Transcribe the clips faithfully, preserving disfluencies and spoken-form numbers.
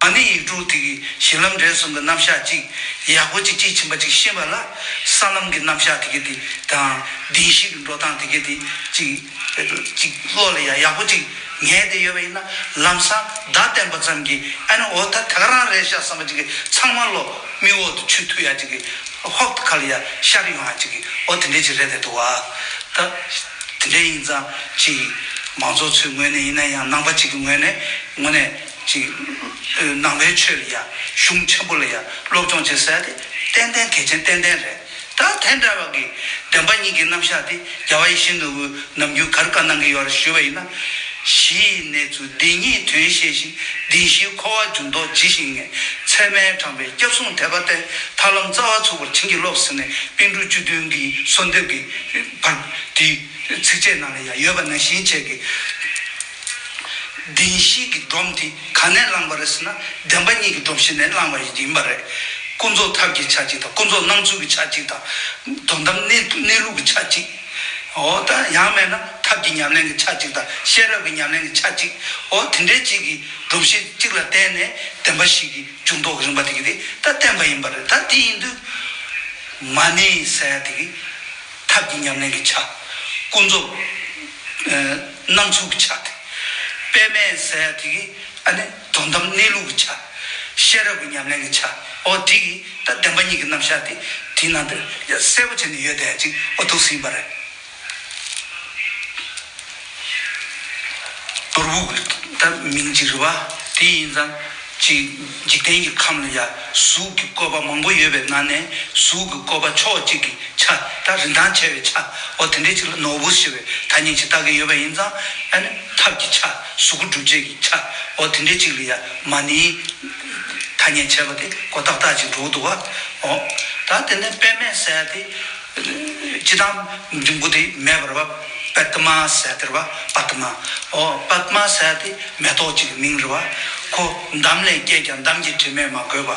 མ་ཎི་ཡིག་དྲུག་དེ་གི་གཞི་ལམ་འབྲས་གསུམ་གྱི་རྣམ་གཞག་ཅིག་ཡག་པོ་ཅིག་དཔྱིས་ཕྱིན་པ་ཅིག་ཤེས་པ་ལ། ས་ལམ་གྱི་རྣམ་གཞག་དེ་གི་དེ་དང་བདེན་བཞི་གི་འགྲོ་སྟངས་དེ་གི་དེ་ཅིག་ཅིག་བློ་ལ་ཡ་ཡག་པོ་ཅིག་ངེས་ཏེ་ཡོད་པ་ཡིན་ན། ལམ་སང་བརྡ་བསྟན་པ་ཙམ་གྱིས་ཨ་ནི་འོ་ད་དེ་ག་རང་རེད་ཤག་བསམ་པ་ཅིག་གི་ཚང་མ་བློ་མིག་འོག་ཏུ་ཆུད་ཐུབ་ཡ་ཅིག་གི་ཧོབ་ཏེ་ཁ་ལ་ཡ་ཤར་ཡོང་ཡ་ཅིག་གི་འོ་དེ་འདྲས་ཅིག་རེད་དེ་འདུག་བ། ད་དེ་འདྲས་ཡིན་ཙང་ཅིག་མང་ཚོགས་ཚོའི་ངོས་ནས་ཡིན་ན་ཡང་ནང་པ་ཅིག་གི་ངོས་ནས་དངོས་གནས་ཅིག་ནང་པའི་ཆོས་ལ་ཡ་གཞུང་ཆེན་པོ་ལ་ཡ་སློབ་སྦྱོང་བྱེད་ཟེར་ཡ་དེ་ཏན་ཏན་གལ་ཆེན་ཏན་ཏན་རེད། ད་དེ་འདྲ་བ་གི་བདེན་པ་གཉིས་ཀྱི་རྣམ་གཞག་དེ་རྒྱལ་བ་ཡིད་བཞིན་ནོར་བུས་ནམ་རྒྱུན་ག་རེ་བཀའ་གནང་གི་ཡོད་རེད་ཞུས་པ་ཡིན་ན། གཞི་ཡི་གནས་ཚུལ་བདེན་གཉིས་དོན་ཤེས་ཤིང་། བདེན་བཞིའི་འཁོར་བ་འཇུག་ལྡོག་ཇི་ཞིག་ངེས། ཚད་མས་དྲངས་པའི་སྐྱབས་གསུམ་དད་པ་བརྟན། ཐར་ལམ་རྩ་བ་ཚུགས་པར་བྱིན་གྱིས་རློབས་ཟེར་ནས་པཎ་གྲུབ་བཅུ་བདུན་གྱི་གསོལ་འདེབས་ཀྱི་བར་དེའི་ཚིགས་བཅད་ནང་ལ་ཡང་ཡོད་པ་ནང་བཞིན་བྱས་ཀྱི། བདེན་བཞི་གི་སྒྲོམ་དེ་ག་ནས་བླངས་པ་རེད་ཟེར་ན། བདེན་པ་གཉིས་ཀྱི་སྒྲོམ་གཞི་ནས་བླངས་པ་ཡིན་པ་རེད། ཀུན་རྫོབ་ཐབས་ཀྱི་ཆ་གཅིག་དང་། ཀུན་རྫོབ་སྣང་ཚུལ་གྱི་ཆ་གཅིག་དང་། དོན་དམ་གནས་གནས་ལུགས་ཀྱི་ཆ་གཅིག་འོ་ད་ཡང་མེད་ན་ཐབས་ཀྱི་ཉམས་ལེན་གྱི་ཆ་གཅིག་དང་། ཤེས་རབ་ཀྱི་ཉམས་ལེན་གྱི་ཆ་གཅིག་འོ་དེ་འདྲའི་གཅིག་གི་སྒྲོམ་གཞི་གཅིག་ལ་བརྟེན་ནས་བདེན་པ་བཞི་གི་འཇུག་ལྡོག་གི་རིམ་པ་དེ་གི་དེ་ད་བསྟན་པ་ཡིན་པ་རེད། ད་དེ་ཡིན་དུས་མ་ཎི་ཟེར་ཡ་དེ་གི་ཐབས་ཀྱི་ཉམས་ལེན་གྱི་ཆ། ཀུན་རྫོབ་ཨ་སྣང་ཚུལ་གྱི་ཆ་དེ། དཔེ་མེད་ཟེར་ཡ་དེ་གི་ཨ་ནི་དོན་དམ་གནས་ལུགས་ཀྱི་ཆ། ཤེས་རབ་ཀྱི་ཉམས་ལེན་གྱི་ཆ། འོ་དེ་གི་ད་བདེན་པ་གཉིས་ཀྱི་རྣམ་གཞག་དེ་དེའི་ནང་དུ་གསལ་པོ་བྱས་ནས་ཡོད་བསྡད་ཅིག་འོ་འདུག་ཟིན་པ་རེད། ནོར་བུ་གི་ད་མིང་གཅིག་རེད་བ། དེ་ཡིན་ཙང་ཅིག་འཇིག་རྟེན་གྱི་ཁམས་ལ་ཡ་གཟུགས་ཀྱི་བཀོད་པ་མང་པོ་ཡོད་པའི་ནང་ནས་གཟུགས་ཀྱི་བཀོད་པ་ཕྱོགས་གཅིག་གི་ཆ། ད་རིན་ཐང་ཆེ་བའི་ཆ། འོ་དེ་འདྲའི་ཅིག་ལ་ནོར་བུ་ཞེས་པའི་ཐ་སྙད་ཅིག་བཏགས་ཀྱི་ཡོད་པ་ཡིན་ཙང་། ཨ་ནི་ཐབས་ཀྱི་ཆ། གཟུགས་སྐུ་སྒྲུབ་བྱེད་ཀྱི་ཆ། འོ་དེ་འདྲའི་ཅིག་ལ་ཡ་མ་ཎིའི་ཐ་སྙད་བྱས་པ་དེ་གོ་ཏག་ཏག་ཅིག་འགྲོ་འདུག་བ། འོ་ད་དེ་ནས་པདྨས་ཟེར་ཡ་དེ། སྤྱིར་བཏང་འབྲིང་པོ་དེ་མེད་པར་བ། པདྨ་ཟེར་དེ་རེད་བ། པདྨ། འོ་པདྨ་ཟེར་དེ་མེ་ཏོག་ཅིག་གི་མིང་རེད་བ། ཁོ་འདམ་ལས་སྐྱེས་ཀྱང་འདམ་གྱི་དྲི་མས་མ་གོས་པ།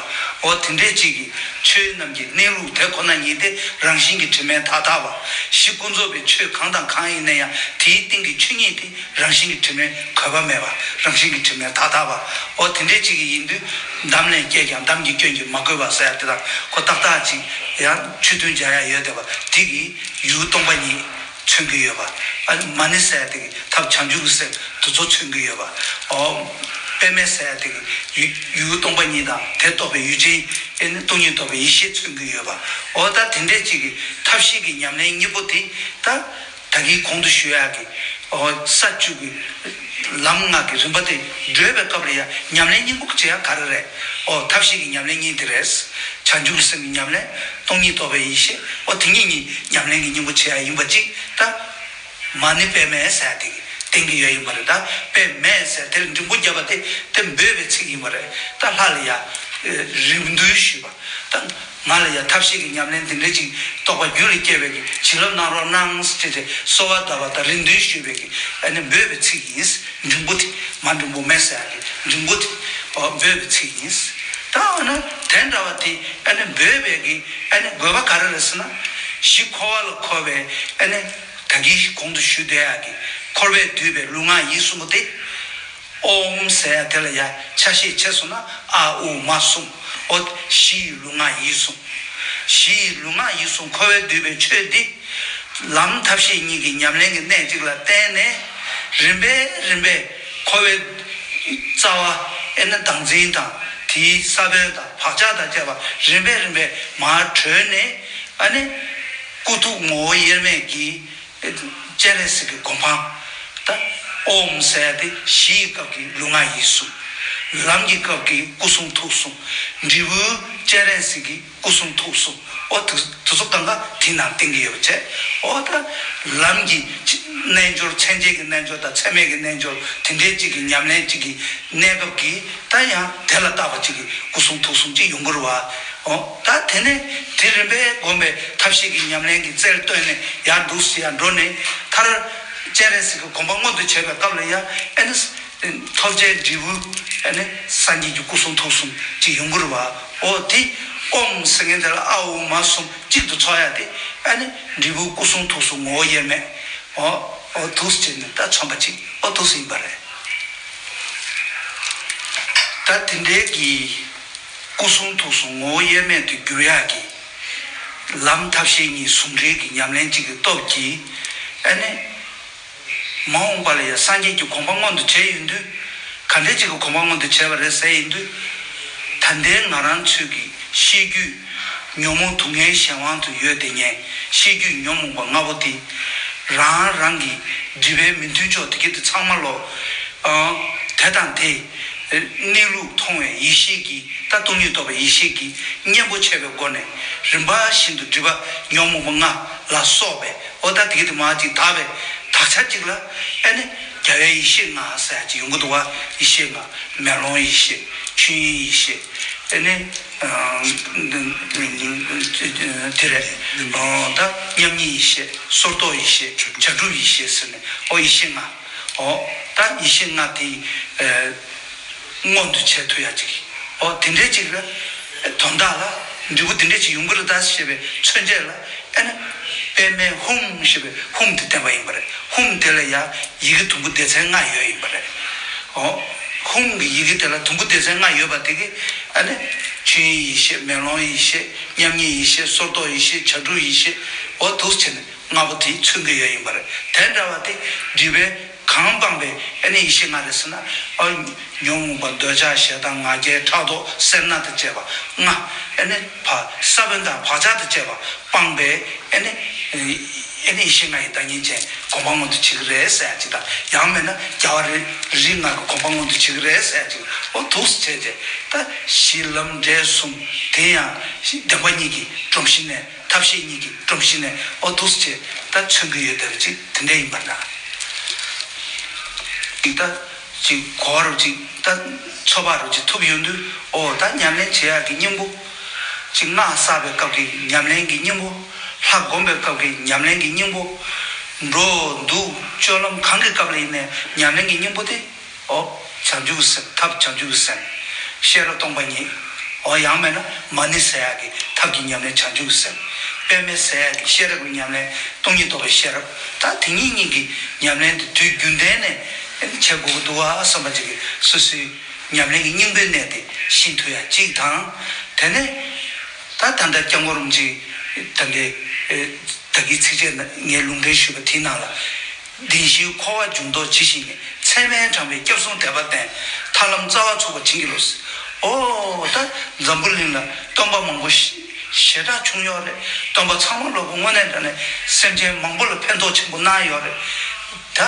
འོ་དེ་འདྲས་ཅིག་གི་ཆོས་རྣམས་ཀྱི་གནས་ལུགས་དེ་ཁོ་ན་ཉིད་དེ་རང་བཞིན་གྱི་དྲི་མས་ཐག་བཏགས་པ། གཞི་ཀུན་རྫོབ་པའི་ཆོས་གང་དང་གང་ཡིན་ན་ཡང་དེའི་སྟེང་གི་ཆོས་ཉིད་དེ་རང་བཞིན་གྱི་དྲི་མས་གོས་པ་མེད་པ། རང་བཞིན་གྱི་དྲི་མས་ཐག་བཏགས་པ། འོ་དེ་འདྲས་ཅིག་གི་ཡིན་དུས། འདམ་ལས་སྐྱེས་ཀྱང་འདམ་གྱི་སྐྱོན་གྱིས་མ་གོས་པ་ཟེར་ཡ་དེ་དང་ཁོ་ཏག་ཏག་ཅིག་ཡང་ཆོས་མཐུན་སྦྱར་ཡ་ཡོད་བསྡད་པ་དེ་གིས་ཡུལ་སྟོང་པ་ཉིད་མཚོན་གྱི་ཡོད་པ། ཨ་མ་ཎི་ཟེར་ཡ་དེ་གིས་ཐབས་བྱང་ཆུབ་ཀྱི་སེམས་དེ་ཚོ་མཚོན་གྱི་ཡོད་པ། འོ་པདྨས་ཟེར་ཡ་དེ་གིས་ཡུལ་ཡུལ་སྟོང་པ་ཉིད་དང་དེ་རྟོགས་པའི་ཡུལ་ཅན། ཨེ་ནི་སྟོང་ཉིད་རྟོགས་པའི་ཡེ་ཤེས་མཚོན་གྱི་ཡོད་པ། འོ་ད་དེ་འདྲས་ཅིག་གི་ཐབས་ཤེས་ཀྱི་ཉམས་ལེན་གཉིས་པོ་དེ་ད། ད་གིན་གོང་དུ་ཞུ་ཡག་གི། འོ་ས་བཅུ་གི་ལམ་ལྔ་གི་རིམ་པ་དེ་བགྲོད་པའི་སྐབས་ལ་ཡང་ཉམས་ལེན་སྙིང་པོ་བྱེད་ཡག་ག་རེ་རེད། འོ་ཐབས་ཤེས་ཀྱི་ཉམས་ལེན་གཉིས་དེ་རེད། བྱང་ཆུབ་ཀྱི་སེམས་ཀྱི་ཉམས་ལེན། སྟོང་ཉིད་རྟོགས་པའི་ཡེ་ཤེས། འོ་དེ་གཉིས་གཉིས་ཉམས་ལེན་གྱི་སྙིང་པོ་བྱེད་ཡག་ཡིན་པ་གཅིག་ད། མ་ཎི་པདྨས་ཟེར་དེ་གི་བསྟན་གྱི་ཡོད་ཡིན་པ་རེད། ད་པདྨས་ཟེར་དེར་འགྲེང་བུ་བརྒྱབ་པ་དེ་དེ་འབོད་པའི་ཚིག་ཡིན་པ་རེད། ད་ལྷ་ལ་ཡང་རེ་འདུན་ཞུས་པ། ད་ང་ལ་ཡང་ཐབས་ཤེས་ཀྱི་ཉམས་ལེན་དེ་འདྲ་ཅིག་རྟོགས་པ་རྒྱུད་ལ་སྐྱེ་བའི་གི་བྱིན་རླབས་གནང་རོགས་གནང་ཟེར་ཏེ་གསོལ་བ་བཏབ་པ་དང་རེ་འདུན་ཞུས་པའི་གི་ཨ་ནི་འབོད་པའི་ཚིག་ཡིན། འགྲེང་བུ་དེ་མ་འགྲེང་བུ་མེད་ཟེར་ཡག་གི་འགྲེང་བུ་དེ་འབོད་པའི་ཚིག་ཡིན། ད་འོ་ན་དེ་འདྲ་བ་དེ་ཨ་ནི་འབོད་པའི་གི་ཨ་ནི་དགོས་པ་ག་རེ་རེད་ཟེར་ན། གཞི་འཁོར་བ་ལ་འཁོར་བའི་ཨ་ནི་ད་གིན་གོང་དུ་ཞུས་བསྡད་ཡག་གི་འཁོར་བས་བསྡུས་པའི་ལུས་ངག་ཡིད་གསུམ་པོ་དེ། ཨོཾ་ཟེར་ཡ་དེ་ལ་ཡ་ཆ་ཤས་ཕྱེ་སོང་ན་ཨ་ཨུ་མ་གསུམ། ཨོ་གཞི་ཡི་ལུས་ངག་ཡིད་གསུམ། གཞི་ཡི་ལུས་ངག་ཡིད་གསུམ་འཁོར་བས་བསྡུས་པའི་ཆོས་འདི། ལམ་ཐབས་ཤེས་གཉིས་ཀྱི་ཉམས་ལེན་གྱི་གནད་གཅིག་ལ་བརྟེན་ནས། རིམ་པས་རིམ་པས་འཁོར་བའི་རྩ་བ་ཨེ་ན་བདག་འཛིན་དང་དེའི་ས་བོན་དང་བག་ཆགས་དང་བཅས་པ་རིམ་པས་རིམ་པས་མར་གྲོལ་ནས། ཨ་ནི་སྐུ་ཐུགས་ངོ་བོ་དབྱེར་མེད་ཀྱི། སྤྱན་རས་གཟིགས་ཀྱི་གོ་འཕང་། ད་ཨོཾ་ཟེར་ཡ་དེ་གཞི་ཡི་སྐབས་ཀྱི་ལུས་ངག་ཡིད་གསུམ། ལམ་གྱི་སྐབས་ཀྱི་སྐུ་གསུང་ཐུགས་གསུམ། འབྲས་བུ་སྤྱན་རས་གཟིགས་ཀྱི་སྐུ་གསུང་ཐུགས་གསུམ། ཨོ་དེ་དེ་ཚོ་གང་ག་དེ་ནང་བསྟན་གྱི་ཡོད་པ་བྱས། ཨོ་ད་ལམ་གྱི་རྣལ་འབྱོར་མཚན་བཅས་ཀྱི་རྣལ་འབྱོར་དང་ཚད་མེད་ཀྱི་རྣལ་འབྱོར་དེ་འདྲའི་གཅིག་གི་ཉམས་ལེན་གཅིག་གི་གནས་སྐབས་ཀྱི། ད་ཡང་དེ་ལ་བཏགས་པ་གཅིག་གི་སྐུ་གསུང་ཐུགས་གསུམ་གཅིག་ཡོང་གི་རེད་བ། འོ་ད་དེ་ནས་དེ་རིམ་པས་བསྒོམས་པའི་ཐབས་ཤེས་ཀྱི་ཉམས་ལེན་གྱི་རྩལ་བཏོན་ནས་ཡར་འདུག་སེ་ཡར་འགྲོ་ནས་མཐར་སྤྱན་རས་གཟིགས་ཀྱི་གོ་འཕང་མངོན་དུ་བྱེད་པའི་སྐབས་ལ་ཡང་ཨ་ནི་ཐོབ་བྱའི་འབྲས་བུ་ཨ་ནི་སངས་རྒྱས་ཀྱི་སྐུ་གསུང་ཐུགས་གསུམ་གཅིག་ཡོང་གི་རེད་བ། འོ་དེ་ཨོཾ་ཟེར་མཁན་དེ་ལ་ཨ་ཨུ་མ་གསུམ་གཅིག་ཏུ་ཚོགས་ཡ་དེ་ཨ་ནི་འབྲས་བུ་སྐུ་གསུང་ཐུགས་གསུམ་ངོ་བོ་དབྱེར་མེད། འོ་འོ་འདུག་སེ་བྱས་ནས་ད་མཚོན་པ་གཅིག་འོ་འདུག་སེ་ཡིན་པ་རེད། ད་དེ་འདྲའི་གི་སྐུ་གསུང་ཐུགས་གསུང་ངོ་བོ་དབྱེར་མེད་དུ་འགྱུར་ཡག་གི་ལམ་ཐབས་ཤེས་གཉིས་ཟུང་འབྲེལ་གྱི་ཉམས་ལེན་གཅིག་གི་སྟོབས་ཀྱིས། ཨ་ནི་མ་འོངས་པ་ལ་ཡང་སངས་རྒྱས་ཀྱི་གོ་འཕང་མངོན་དུ་བྱས་ཡོང་དུས། ག་འདྲའི་གཅིག་གི་གོ་འཕང་མངོན་དུ་བྱས་པ་རེད་ཟེར་ཡོང་དུས། ད་ལྟའི་ང་རང་ཚོའི་གི་ཤེས་རྒྱུད་ཉོན་མོངས་སྡུག་བསྔལ་གཞན་དབང་དུ་ཡོད་དེ་ཉན་ཤེས་རྒྱུད་ཉོན་མོངས་པ་ལྔ་པོ་དེ། རང་རང་གི་སྒྲིབ་པའི་མི་མཐུན་ཕྱོགས་དེ་གི་དེ་ཚང་མ་ལོ། ཨང་། དེ་དང་དེ། གནས་ལུགས་མཐོང་བའི་ཡེ་ཤེས་ཀྱིས་ད་སྟོང་ཉིད་རྟོགས་པའི་ཡེ་ཤེས་ཀྱིས་གཉེན་པོ་བྱས་པའི་སྒོ་ནས་རིམ་པ་བཞིན་དུ་སྒྲིབ་པ་ཉོན་མོངས་པ་ལྔ་ལ་སོགས་པའི་འོ་ད་དེ་གི་དེ་མ་ཅིག་དག་པའི་དག་ཆ་གཅིག་ལ་ཨ་ནི་རྒྱལ་བའི་ཡེ་ཤེས་ལྔ་ཟེར་ཡ་ཅིག་ཡོང་གི་འདུག་བ། ཡེ་ཤེས་ལྔ། མེ་ལོང་ཡེ་ཤེས། ཆོས་དབྱིངས་ཡེ་ཤེས། ཨ་ནི། ཨ། དེ་རེད། ཨོ་ད་མཉམ་ཉིད་ཡེ་ཤེས། སོར་རྟོག་ཡེ་ཤེས། བྱ་གྲུབ་ཡེ་ཤེས་ཟེར་ནས་ཨོ་ཡེ་ཤེས་ལྔ། ཨོ་ད་ཡེ་ཤེས་ལྔ་དེ་ཨ་མངོན་དུ་བྱེད་ཐུབ་ཡ་ཅིག་ཨོ་དེ་འདྲའི་ཅིག་ལ་དོན་དག་ལ་འབྲས་བུ་དེ་འདྲའི་ཅིག་ཡོང་གི་རེད་ད་ཞེས་པའི་མཚོན་བྱེད་ལ་ཨ་ནི་པདྨའི་ཧཱུྃ་ཞེས་པའི་ཧཱུྃ་དེ་བསྟན་པ་ཡིན་པ་རེད། ཧཱུྃ་དེ་ལ་ཡ་ཡི་གེ་དུམ་བུ་སྡེ་ཚན་ལྔ་ཡོད་ཡིན་པ་རེད། ཨོ། ཧཱུྃ་གི་ཡི་གེ་དེ་ལ་དུམ་བུ་སྡེ་ཚན་ལྔ་ཡོད་པ་དེ་གིས་ཨ་ནི་ཆོས་དབྱིངས་ཡེ་ཤེས། མེ་ལོང་ཡེ་ཤེས། མཉམ་ཉིད་ཡེ་ཤེས། སོར་རྟོག་ཡེ་ཤེས། བྱ་གྲུབ་ཡེ་ཤེས། འོ་འདུག་བྱས་ནས་ལྔ་པོ་དེ་མཚོན་གྱི་ཡོད་ཡིན་པ་རེད། དེ་འདྲ་བ་དེ་སྒྲིབ་པས་གང་སྤངས་པའི་ཨ་ནི་ཡེ་ཤེས་ལྔ་རེད་ཟེར་ན། ཨ། ཉོན་མོངས་པ་འདོད་ཆགས་ཞེ་སྡང་ང་རྒྱལ་ཕྲག་དོག་སེར་སྣ་དང་བཅས་པ་ལྔ། ཨ་ནི་བ་ས་བོན་དང་བག་ཆགས་དང་བཅས་པ་སྤངས་པའི་ཨ་ནི། ཨེ་ནི་ཡེ་ཤེས་ལྔ་ཡི་བདག་ཉིད་ཅན་གོ་འཕང་མངོན་དུ་བྱེད་ཀྱི་རེད་ཟེར་ཡ་ཅིག་དང་། ཡང་མིན་ན་རྒྱལ་བ་རིགས་རིགས་ལྔ་གི་གོ་འཕང་མངོན་དུ་བྱེད་ཀྱི་རེད་ཟེར་ཡ་ཅིག་ཨོ་འདུག་སེ་བྱས་ཏེ། ད་གཞི་ལམ་འབྲས་གསུམ་དེ་ཡང་བདེན་པ་གཉིས་ཀྱི་སྒྲོམ་གཞི་ནས། ཐབས་ཤེས་གཉིས་ཀྱི་སྒྲོམ་གཞི་ནས་ཨོ་འདུག་སེ་བྱས་ད་མཚོན་གྱི་ཡོད་བསྡད་པ་ཅིག་དེ་འདྲ་ཡིན་པར་གནང་། ཅིག་ད་ཅིག་གོ་བ་རུ་ཅིག་ད་ཚོར་བ་རུ་ཅིག་ཐུབ་ཡོང་དུས། ཨོ་ད་ཉམས་ལེན་བྱེད་ཡག་གི་སྙིང་པོ། ཅིག་སྔགས་བསགས་པའི་སྐབས་ཀྱི་ཉམས་ལེན་གྱི་སྙིང་པོ། ལྷ་བསྒོམ་པའི་སྐབས་ཀྱི་ཉམས་ལེན་གྱི་སྙིང་པོ། འགྲོ་འདུག་སྤྱོད་ལམ་གང་གི་སྐབས་ལ་ཡིན་ནའི་ཉམས་ལེན་གྱི་སྙིང་པོ་དེ། ཨོ། བྱང་ཆུབ་ཀྱི་སེམས། ཐབས་བྱང་ཆུབ་ཀྱི་སེམས། ཤེས་རབ་སྟོང་པ་ཉིད། ཨོ་ཡང་མིན་ན་མ་ཎི་ཟེར་ཡག་གི་ཐབས་ཀྱི་ཉམས་ལེན་བྱང་ཆུབ་ཀྱི་སེམས། པདྨ་ཟེར་ཡག་གི་ཤེས་རབ་ཀྱི་ཉམས་ལེན་སྟོང་ཉིད་རྟོགས་པའི་ཤེས་རབ། ད་དེ་གཉིས་གཉིས་ཀྱི་ཉམས་ལེན་དེ་དུས་རྒྱུན་ལྡན་ནས་བྱེད་དགོས་ཀྱི་འདུག་བ་བསམ་པ་ཅིག་གིས་སོ་སོའི་ཉམས་ལེན་གྱི་སྙིང་པོའི་གནད་དེ་ཤེས་ཐུབ་ཡག་གཅིག་དང་། དེ་ནས་ད་ད་ལྟ་སྐྱབས་མགོན་རིན་པོ་ཆེ་ད་ལྟའི་ད་གིན་ཚིགས་བཅད་ངས་ལུང་འདྲེན་ཞུས་པ་དེའི་ནང་ལ། བདེན་བཞིའི་འཁོར་བ་འབྱུང་ལྡོག་ཇི་བཞིན་ཉིད། ཚད་མས་དྲངས་པའི་སྐྱབས་གསུམ་དད་པ་བརྟན། ཐར་ལམ་རྩ་བ་ཚུགས་པར་བྱིན་གྱིས་རློབས། ཨོ་ད་འཛམ་བུ་གླིང་ལ་སྟོན་པ་མང་པོ་ཞེ་ཞེ་དྲག་བྱུང་ཡོད་རེད། སྟོན་པ་ཚང་མ་ལོ་གི་དངོས་གནས་དྲང་གནས་སེམས་ཅན་མང་པོ་ལ་ཕན་ཐོགས་ཆེན་པོ་གནང་ཡོད་རེད། ད་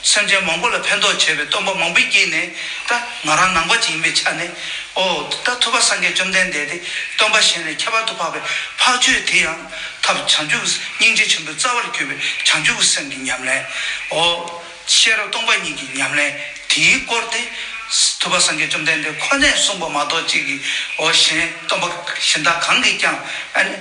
སེམས་ཅན་མང་པོ་ལ་ཕན་ཐོགས་བྱས་པའི་སྟོན་པ་མང་པོའི་དཀྱིལ་ནས་ད་ང་རང་ནང་པ་ཅིག་ཡིན་པའི་ཆ་ནས། ཨོ་ད་ཐུབ་པ་སངས་རྒྱས་བཅོམ་ལྡན་འདས་དེ་སྟོན་པ་གཞན་ལས་ཁྱད་པར་དུ་འཕགས་པའི་འཕགས་ཆོས་དེ་ཡང་ཐབས་བྱང་ཆུབ་སྙིང་རྗེ་ཆེན་པོའི་རྩ་བར་གྱུར་པའི་བྱང་ཆུབ་ཀྱི་སེམས་ཀྱི་ཉམས་ལེན། ཨོ། ཤེས་རབ་སྟོང་པ་ཉིད་ཀྱི་ཉམས་ལེན་དེའི་སྐོར་དེ་ཐུབ་པ་སངས་རྒྱས་བཅོམ་ལྡན་འདས་ཁོ་ནས་གསུངས་པ་མ་གཏོགས་གཅིག་གིས་ཨོ་གཞན་སྟོན་པ་གཞན་དག་གང་གིས་ཀྱང་ཨ་ནི་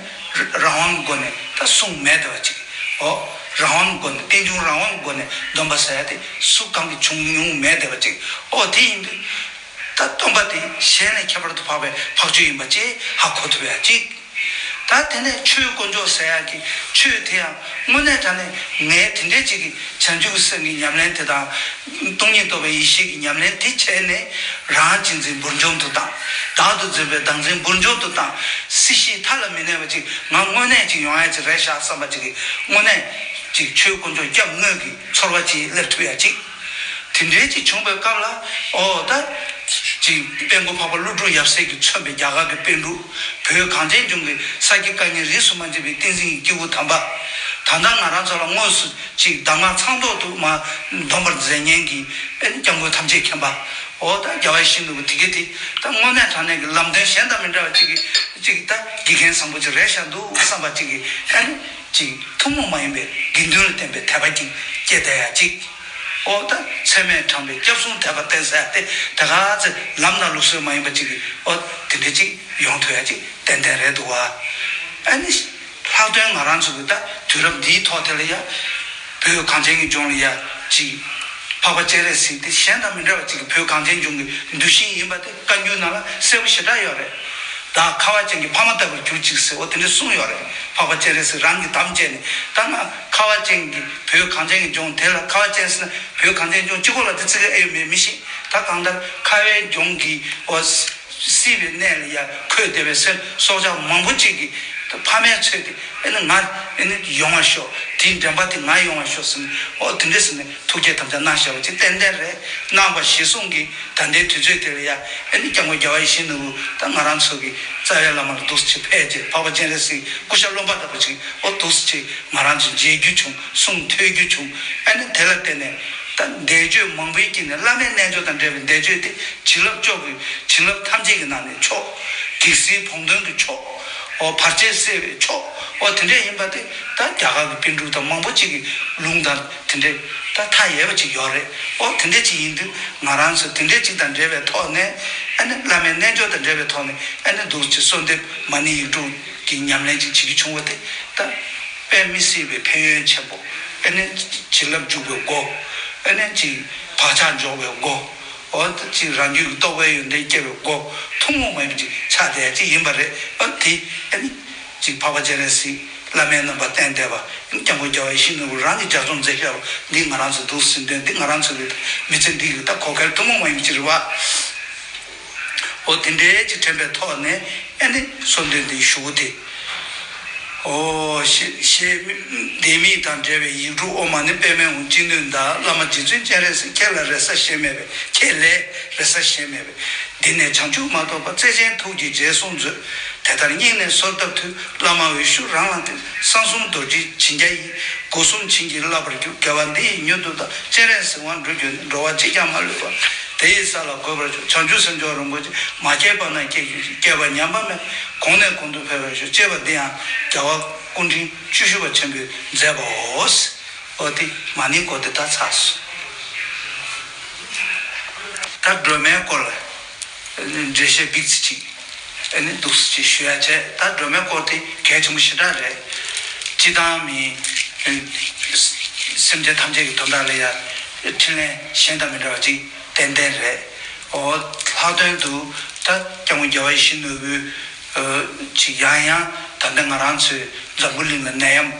རང་དབང་གི་སྒོ་ནས་ད་གསུངས་མེད་བསྡད་པ་ཅིག་ཨོ་རང་དབང་གི་སྒོ་ནས་རྟེན་འབྱུང་རང་དབང་གི་སྒོ་ནས་སྡོམ་པ་ཟེར་ཡ་དེ་སུ་གང་གིས་བྱུང་མྱོང་མེད་བསྡད་པ་ཅིག་ཨོ་དེ་ཡིན་དུས་ད་སྟོན་པ་དེ་གཞན་ལས་ཁྱད་པར་དུ་འཕགས་པའི་འཕགས་ཆོས་ཡིན་པ་ཅིག་ཧ་གོ་ཐུབ་ཡ་ཅིག་ད་དེ་ནས་ཆོས་དཀོན་མཆོག་ཟེར་ཡག་གི་ཆོས་དེ་ཡང་དངོས་གནས་དྲང་གནས་ངས་དེ་འདྲའི་ཅིག་གི་བྱང་ཆུབ་ཀྱི་སེམས་ཀྱི་ཉམས་ལེན་དེ་དང་། སྟོང་ཉིད་རྟོགས་པའི་ཡེ་ཤེས་ཀྱི་ཉམས་ལེན་དེ་བྱས་ནས་རང་གཅེས་འཛིན་འབུར་འཇོམས་དུ་བཏང་། བདག་ཏུ་འཛིན་པའི་བདག་འཛིན་འབུར་འཇོམས་དུ་བཏང་། སྲིད་ཞིའི་མཐའ་ལ་མི་གནས་པ་ཅིག་ང་དངོས་གནས་ཅིག་ཡོང་ཡ་ཅིག་རེད་ཤག་བསམ་པ་ཅིག་གི་དངོས་གནས་ཅིག་ཆོས་དཀོན་མཆོག་སྐྱབས་དངོས་ཀྱི་ཚོར་བ་ཅིག་སླེབས་ཐུབ་ཡ་ཅིག་དེ་འདྲའི་ཅིག་བྱུང་བའི་སྐབས་ལ་ཨོ་ད་ཅིག་དཔལ་མགོན་འཕགས་པ་ཀླུ་སྒྲུབ་ཡབ་སྲས་ཀྱིས་མཚོན་པའི་རྒྱ་གར་གྱི་པཎ་གྲུབ། བོད་གངས་ཅན་ལྗོངས་ཀྱི་ས་དཀྱིལ་དཀར་ཉེ་རིས་སུ་མ་ཕྱིན་པའི་ཏིང་འཛིན་གྱི་སྐྱེས་བུ་དམ་པ། ད་ལྟ་ང་རང་ཚོ་ལ་དངོས་སུ་ཅིག་གདམས་ངག་ཚང་ཐོག་ཏུ་མ་འདོམས་པར་མཛད་མཁན་གྱི་ཨེ་ནི་སྐྱབས་མགོན་ཐམས་ཅད་མཁྱེན་པ། ཨོ་ད་རྒྱལ་བ་ཡིད་བཞིན་ནོར་བུ་དེ་ག་དེ་ད་དངོས་གནས་དྲང་གནས་ཀྱི་ལམ་སྟོན་གཞན་དང་མི་འདྲ་བ་ཅིག་གི་ཅིག་ད་དགེ་རྒན་བཟང་པོ་ཅིག་རེད་ཤག་འདུག་བསམ་པ་ཅིག་གི་ཨེ་ནི་ཅིག་ཐུན་མོང་མ་ཡིན་པའི་དགེ་འདུན་ལ་བརྟེན་པའི་དད་པ་ཅིག་སྐྱེ་བསྡད་ཡ་ཅིག་ཨོ་ད་ཚད་མས་དྲངས་པའི་སྐྱབས་གསུམ་དད་པ་བརྟན་ཟེར་ཏེ་ད་ག་ཚེ་ལམ་དང་ལུགས་སྲོལ་མ་ཡིན་པ་ཅིག་གི་ཨོ་དེ་འདྲ་ཅིག་ཡོང་ཐུབ་ཡ་ཅིག་ཏན་ཏན་རེད་འདུག་བ། ཨ་ནི་ལྷག་དོན་ང་རང་ཚོ་གི་ད་དུས་རབས་འདིའི་ཐོག་དེ་ལ་ཡ་བོད་གངས་ཅན་གྱི་ལྗོངས་ལ་ཡ་ཅིག་འཕགས་པ་སྤྱན་རས་གཟིགས་དེ་གཞན་དང་མི་འདྲ་བ་ཅིག་གི་བོད་གངས་ཅན་ལྗོངས་ཀྱི་གདུལ་ཞིང་ཡིན་པ་དེ་བཀའ་འགྱུར་ནང་ལ་གསལ་པོ་ཞེ་དྲག་ཡོད་རེད། ད་ཁ་བ་ཅན་གྱི་ཕ་མ་ལྟ་བུར་གྱུར་ཅིག་ཟེར་འོ་དེ་འདྲ་གསུངས་ཡོད་རེད། འཕགས་པ་སྤྱན་རས་གཟིགས་རང་གིས་དམ་བཅས་ནས་ད་ང་ཁ་བ་ཅན་གྱི་བོད་གངས་ཅན་གྱི་ལྗོངས་དེ་ལ་ཁ་བ་ཅན་ཟེར་ན་བོད་གངས་ཅན་ལྗོངས་གཅིག་པོ་ལ་དེ་བརྩི་གི་ཨེ་ཡོད་མེད་མི་ཤེས། ད་གང་ལྟར་ཁ་བའི་ལྗོངས་ཀྱི་འོ་སྲིད་པའི་གནས་ལ་ཡ་འཁོད་བསྡད་པའི་སེམས་སྲོག་ཆགས་མང་པོ་ཅིག་གི་ཕ་མའི་ཚོད་དེ་ཨེ་ནི་ང་ཨེ་ནི་ཡོང་བ་ཤོག་དེའི་འདྲེན་པ་དེ་ང་ཡོང་བ་ཤོག་ཟེར་ནས་འོ་དེ་འདྲ་ཟེར་ནས་ཐུགས་བསྐྱེད་དམ་བཅའ་གནང་བཞག་པ་ཅིག་ཏན་ཏན་རེད། གནང་བ་གཞིར་བཟུང་གིས་ད་ལྟའི་དུས་ཚོད་དེ་ལ་ཡ་ཨེ་ནི་སྐྱབས་མགོན་རྒྱལ་བ་ཡིད་བཞིན་ནོར་བུ་ད་ང་རང་ཚོ་གི་རྩ་བའི་བླ་མ་ལ་འདུག་སེ་ཕེབས་རྗེས་འཕགས་པ་སྤྱན་རས་གཟིགས་སྐུ་ཤ་རློན་པ་ལྟ་བུ་ཅིག་འོ་འདུག་སེ་ཅིག་ང་རང་ཚོ་མཇལ་རྒྱུ་བྱུང་། གསུང་ཐོས་རྒྱུ་བྱུང་། ཨ་ནི་དེ་ལ་བརྟེན་ནས་ད་འདས་མཆོད་མང་པོའི་དཀྱིལ་ནས་བླ་མའི་རྣལ་འབྱོར་དང་འབྲེལ་བའི་འདས་མཆོད་དེ་བྱིན་རླབས་གཅོག་གི་བྱིན་རླབས་ཐམས་ཅད་ཀྱི་ནང་ནས་མཆོག། གེགས་སེལ་བོགས་འདོན་གྱི་མཆོག། འོ་བར་ཆད་སེལ་བའི་མཆོག། འོ་དེ་འདྲ་ཡིན་པ་དེ་ད་རྒྱ་གར་གྱི་པཎ་གྲུབ་དང་མང་པོ་ཅིག་གི་ལུང་དང་དེ་འདྲ་ད་མཐའ་ཡས་པ་ཅིག་ཡོད་རེད། འོ་དེ་འདྲ་ཅིག་ཡིན་དུས་ང་རང་ཚོ་དེ་འདྲ་ཅིག་དང་འབྲེལ་བའི་ཐོག་ནས་ཨ་ནི་བླ་མའི་རྣལ་འབྱོར་དང་འབྲེལ་བའི་ཐོག་ནས་ཨ་ནི་འདུག་ཅིག་གསོལ་འདེབས་མ་ཎི་ཡིག་དྲུག་གི་ཉམས་ལེན་ཅིག་བྱེད་ཀྱི་བྱུང་བ་དེ་ད་དཔེ་མི་སྲིད་པའི་ཕན་ཡོན་ཆེན་པོ། ཨ་ནི་བྱིན་རླབས་འཇུག་པའི་སྒོ། ཨ་ནི་ཅིག་བག་ཆགས་འཇོག་པའི་སྒོ། འོ་ད་ཅིག་རང་རྒྱུད་ཀྱི་རྟོགས་པའི་ཡོན་ཏན་སྐྱེ་བའི་སྒོ་ཐུན་མོང་མ་ཡིན་པ་ཅིག་ཆགས་བསྡད་ཅིག་ཡིན་པ་རེད། འོ་དེ་ཨ་ནི་ཅིག་འཕགས་པ་སྤྱན་རས་གཟིགས་བླ་མའི་རྣམ་པར་བསྟན་བསྡད་པ་སྐྱབས་མགོན་རྒྱལ་བ་ཡིད་བཞིན་ནོར་བུ་རང་གིས་ལྗགས་རྩོམ་མཛད་བཞག་པ་འདི་ང་རང་ཚོ་འདུག་ཟིན་དོན་འདི་ང་རང་ཚོ་གི་མི་ཚེ་འདི་གི་ད་གོ་སྐལ་ཐུན་མོང་མ་ཡིན་པ་ཅིག་རེད་བ། འོ་དེ་འདྲའི་ཅིག་དྲན་པའི་ཐོག་ནས་ཨ་ནི་གསོལ་འདེབས་འདི་ཞུ་གི་དེ། ཨོ་ཞེས་ཞེས་ལྡེ་མིག་དང་འབྲེལ་བའི་ཡིག་དྲུག་ཨོཾ་མ་ཎི་པདྨེ་ཧཱུྃ་ཅི་ནུས་བཟླ། བླ་མ་རྗེ་བཙུན་སྤྱན་རས་གཟིགས་ཁྱེད་ལ་རེ་ས་ཞེ་མེད་པས། ཁྱེད་ལ་རེ་ས་ཞེ་མེད་པས། འདི་ནས་བྱང་ཆུབ་མ་ཐོབ་པར་བརྩེ་ཆེན་ཐུགས་ཀྱིས་རྗེས་བཟུང་མཛོད། དེ་ལྟར་སྙིང་ནས་གསོལ་བཏབ་མཐུས། བླ་མ་འོད་ཞུ་རང་ལ་བསྟིམ། གསང་གསུམ་རྡོ་རྗེ་འཆིང་རྒྱ་ཡིས། སྒོ་གསུམ་བྱིན་གྱིས་བརླབ་པར་གྱུར། དགེ་བ་འདི་ཡིས་མྱུར་དུ་བདག་སྤྱན་རས་གཟིགས་དབང་འགྲུབ་གྱུར་ནས། འགྲོ་བ་གཅིག་ཀྱང་མ་ལུས་པ། དེ་ཡི་ས་ལ་འགོད་པར་ཤོག་བྱང་ཆུབ་སེམས་མཆོག་རིན་པོ་ཆེ། མ་སྐྱེས་པ་རྣམས་སྐྱེ་གྱུར་ཅིག་སྐྱེས་པ་ཉམས་པ་མེད། གོང་ནས་གོང་དུ་འཕེལ་བར་ཤོག་ཅེས་པ་འདི་ཡང་རྒྱལ་བ་སྐུ་ཕྲེང་བཅུ་བཞི་པ་ཆེན་པོས་མཛད་པའོ། འོ་དེ་མ་ཎིའི་སྐོར་དེ་ད་ཚར་སོང་། ད་སྒྲོལ་མའི་སྐོར་ལ་འགྲེལ་བཤད་ཏོག་ཙམ་ཅིག་ཨ་ནི་འདུག་སེ་ཞུ་ཡ་བྱས། ད་སྒྲོལ་མའི་སྐོར་དེ་གལ་ཆེན་པོ་ཞེ་དྲག་རེད། སྤྱིར་བཏང་མི་སེམས་ཅན་ཐམས་ཅད་ཀྱི་དོན་དག་ལ་ཡ་འཕྲིན་ལས་གཞན་དང་མི་འདྲ་བ་ཅིག་ཏན་ཏན་རེད། འོ་ལྷག་དོན་དུ་ད་སྐྱབས་མགོན་རྒྱལ་བ་ཡིད་བཞིན་ནོར་བུའི་ཨ་ཅིག་ཡང་ཡང་ད་ལྟ་ང་རང་ཚོའི་འཛམ་བུ་གླིང་ལ་ནད་ཡམས་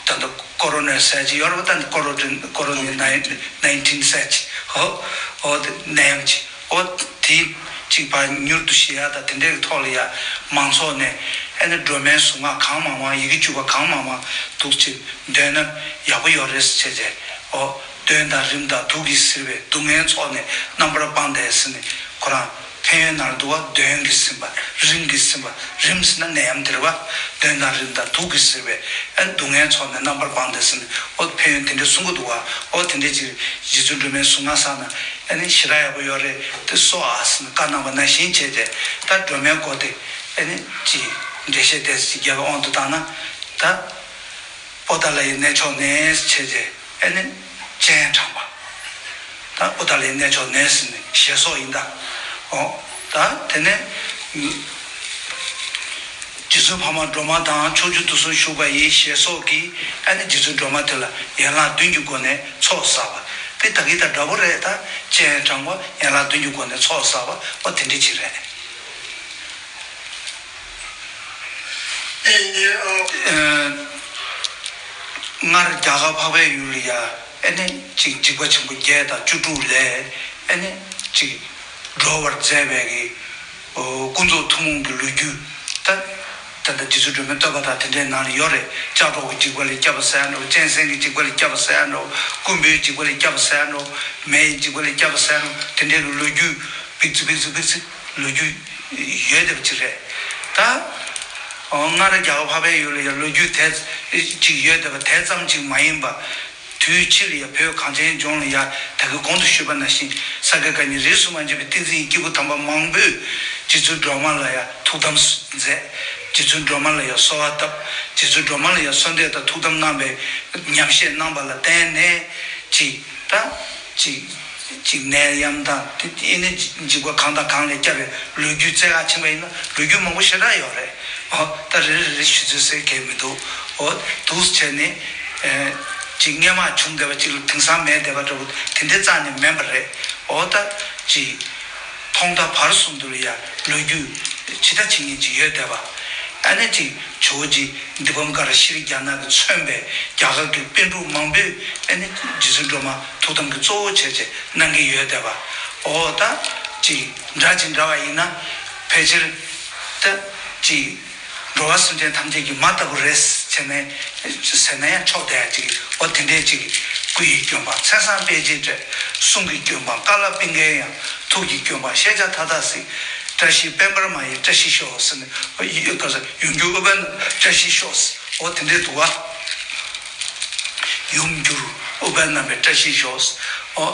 ད་ལྟ་ཀོ་རོ་ན་ཟེར་གྱི་ཡོད་རེད་པ། ད་ལྟ་ཀོ་རོ་ཀོ་རོ་ན་ནའིན་ཊིན་ཟེར་གྱི་འོ་འོ་དེ་ནད་ཡམས་ཀྱི་འོ་དེ་ཅིག་ཕར་མྱུར་དུ་ཞི་ཡག་དང་དེ་འདྲའི་ཐོག་ལ་ཡ་མང་ཚོགས་ནས་ཨ་ནི་སྒྲོལ་མའི་གཟུངས་སྔགས་གང་མང་མང་ཡི་གེ་བཅུ་པ་གང་མང་མང་འདུག་ཅིག་འདོན་ན་ཡག་པོ་ཡོད་རེད་ཟེར་བྱས་འོ། གདོན་དང་རིམས་དང་དུག་གིས་གཟིར་བའི་སྡུག་བསྔལ་ཚོགས་ནས་རྣམ་པར་སྤངས་ཏེ་ཟེར་ནས་ཁོ་རང་ཕན་ཡོན་ནང་ལ་འདུག་པ། གདོན་གྱིས་ཟིན་པ། རིམས་ཀྱིས་ཟིན་པ། རིམས་ཟེར་ན་ནད་ཡམས་དེ་རེད་པ། གདོན་དང་རིམས་དང་དུག་གིས་གཟིར་བའི་ཨ་སྡུག་བསྔལ་ཚོགས་ནས་རྣམ་པར་སྤངས་ཏེ་ཟེར་ནས་ཨོ་ཕན་ཡོན་དེ་འདྲ་གསུང་གི་འདུག་པ། ཨོ་དེ་འདྲ་ཅིག་རྗེ་བཙུན་སྒྲོལ་མའི་གཟུངས་སྔགས་བསགས་ན་ཨ་ནི་ཞེ་དྲག་ཡག་པོ་ཡོད་རེད་དེ་གསོལ་ཨ་ཟེར་ནས་བཀའ་གནང་བ་ནང་བཞིན་བྱས་ཏེ་ད་སྒྲོལ་མའི་སྐོར་དེ་ཨ་ནི་ཅིག་འགྲེལ་བཤད་ཏོག་ཙམ་ཅིག་རྒྱབ་པའི་དབང་དུ་བཏང་ན་ད། པོ་ཏཱ་ལའི་གནས་མཆོག་ནས་བྱས་རྗེས་ཨེ་ནི་སྤྱན་དྲངས་པ། ད་པོ་ཏཱ་ལའི་གནས་མཆོག་ནས་ཟེར་ནས་ཞེས་སོགས་ཡིན་ད། འོ། ད་དེ་ནས་རྗེ་བཙུན་འཕགས་མ་སྒྲོལ་མ་དང་ཕྱོགས་བཅུ་དུས་གསུམ་བཞུགས་པ་ཡི་ཞེས་སོགས་ཀྱིས་ཨེ་ནི་རྗེ་བཙུན་སྒྲོལ་མ་དེ་ལ་ཡན་ལག་བདུན་གྱི་སྒོ་ནས་ཚོགས་བསགས་པ། དེ་ད་གིན་དང་འདྲ་པོ་རེད་ད། སྤྱན་དྲངས་པ་ཡན་ལག་བདུན་གྱི་སྒོ་ནས་ཚོགས་བསགས་པ་འོ་དེ་འདྲ་ཅིག་རེད། སྔར་རྒྱ་གར་འཕགས་པའི་ཡུལ་ལ་ཡ་ཨེ་ནི་ཅིག་འཇིགས་པ་ཆེན་པོ་བརྒྱད་དང་བཅུ་དྲུག་ལས་ཨེ་ནི་ཅིག་སྒྲོལ་བར་མཛད་པའི་གི་ཀུན་རྫོབ་ཐུན་མོང་གི་ལོ་རྒྱུས་ད་ད་ལྟ་རྗེ་བཙུན་སྒྲོལ་མའི་བསྟོད་པ་དང་དེ་འདྲའི་ནང་ལ་ཡོད་རེད། ལྕགས་སྒྲོག་གི་འཇིགས་པ་ལས་སྐྱོབ་པ་ཟེར་ཡ་འདྲ་བོ། གཅན་གཟན་གྱི་འཇིགས་པ་ལས་སྐྱོབ་པ་ཟེར་ཡ་འདྲ་བོ། རྐུན་པོའི་འཇིགས་པ་ལས་སྐྱོབ་པ་ཟེར་ཡ་འདྲ་བོ། མེ་ཡི་འཇིགས་པ་ལས་སྐྱོབ་པ་ཟེར་ཡ་འདྲ་བོ། དེ་འདྲའི་གི་ལོ་རྒྱུས་པིག་ཙི་པིག་ཙི་པིག་ཙི་ལོ་རྒྱུས་ཡོད་བསྡད་པ་ཅིག་རེད། ད་སྔར་རྒྱ་གར་འཕགས་པའི་ཡུལ་ལ་ཡང་ལོ་རྒྱུས་དེ་ཅིག་ཡོད་བསྡད་པ་དེ་ཙམ་ཅིག་མ་ཡིན་པ། དུས་ཕྱིས་ལ་ཡང་བོད་གངས་ཅན་ལྗོངས་ལ་ཡང་ད་གིན་གོང་དུ་ཞུས་པ་ནང་བཞིན་ས་དགེ་བཀའ་རྙིང་རིས་སུ་མ་ཆད་པའི་བསྟན་འཛིན་གྱི་སྐྱེས་བུ་དམ་པ་མང་པོས་རྗེ་བཙུན་སྒྲོལ་མ་ལ་ཡང་ཐུགས་དམ་མཛད། རྗེ་བཙུན་སྒྲོལ་མ་ལ་ཡང་གསོལ་བ་བཏབ། རྗེ་བཙུན་སྒྲོལ་མ་ལ་ཡང་གསོལ་འདེབས་དང་ཐུགས་དམ་གནང་བའི་ཉམས་བཞེས་གནང་བ་ལ་བརྟེན་ནས་ཅིག་ད་ཅིག་ཅིག་ནད་ཡམས་དང་དེ་ཨེ་ནི་འཇིགས་པ་གང་དང་གང་ལས་སྐྱབས་པའི་ལོ་རྒྱུས་བཙལ་ག་ཕྱིན་པ་ཡིན་ན་ལོ་རྒྱུས་མང་པོ་ཞེ་དྲག་ཡོད་རེད། ཨོ་ད་རེ་རེ་རེ་ཞུ་ཚོད་ཟེར་མཁན་མི་འདུག་ཨོ་འདུག་བྱས་ནས་ཨེ་ཅིག་སྔས་མ་བྱུང་བསྡད་པ་ཅིག་ལ་དེང་སང་མེད་བསྡད་པ་འདྲ་བོ་དེ་འདྲ་རྩ་ནས་མིན་པ་རེད། ཨོ་ད་ཅིག་ཐོག་མཐའ་བར་གསུམ་དུ་ལ་ཡ་ལོ་རྒྱུས་ཇི་ལྟ་ཇི་སྙེད་ཅིག་ཡོད་བསྡད་པ། ཨ་ནི་ཅིག་ཇོ་བོ་རྗེ་འདི་བམ་ཀ་ར་ཤྲཱི་རྒྱ་ནག་གིས་མཚོན་པའི་རྒྱ་གར་གྱི་པཎ་གྲུབ་མང་པོས་ཨ་ནི་རྗེ་བཙུན་སྒྲོལ་མ་ཐུགས་དམ་གྱི་གཙོ་བོ་བྱས་བྱས་གནང་གི་ཡོད་བསྡད་པ། འོ་ད་ཅིག་འདྲ་ཅིག་འདྲ་བ་ཡིན་ན་ཕལ་ཆེར་ད་ཅིག་འགྲོ་བ་སེམས་ཅན་ཐམས་ཅད་ཀྱི་མ་ལྟ་བུ་རེད་ཟེར་ནས་ཟེར་ན་ཡང་ཆོག་བསྡད་ཡ་ཅིག། འོ་དེ་འདྲས་ཅིག། སྐུ་ཡི་ལྗོན་པ་མཚན་བཟང་དཔལ་གྱིས་སྤྲས། གསུང་གི་ལྗོན་པ་ཀ་ལ་པིང་ཀའི་དབྱངས། ཐུགས་ཀྱི་ལྗོན་པ་ཤེས་བྱ་མཐའ་དག་གཟིགས། བཀྲ་ཤིས་དཔལ་འབར་མ་ཡི་བཀྲ་ཤིས་ཤོག་ཟེར་ནས་ཡུམ་གྱུར་ཨུཏྤལ་བཀྲ་ཤིས་ཤོག། འོ་དེ་འདྲས་འདུག་བ། ཡུམ་གྱུར་ཨུཏྤལ་བསྣམས་པའི་བཀྲ་ཤིས་ཤོག། འོ་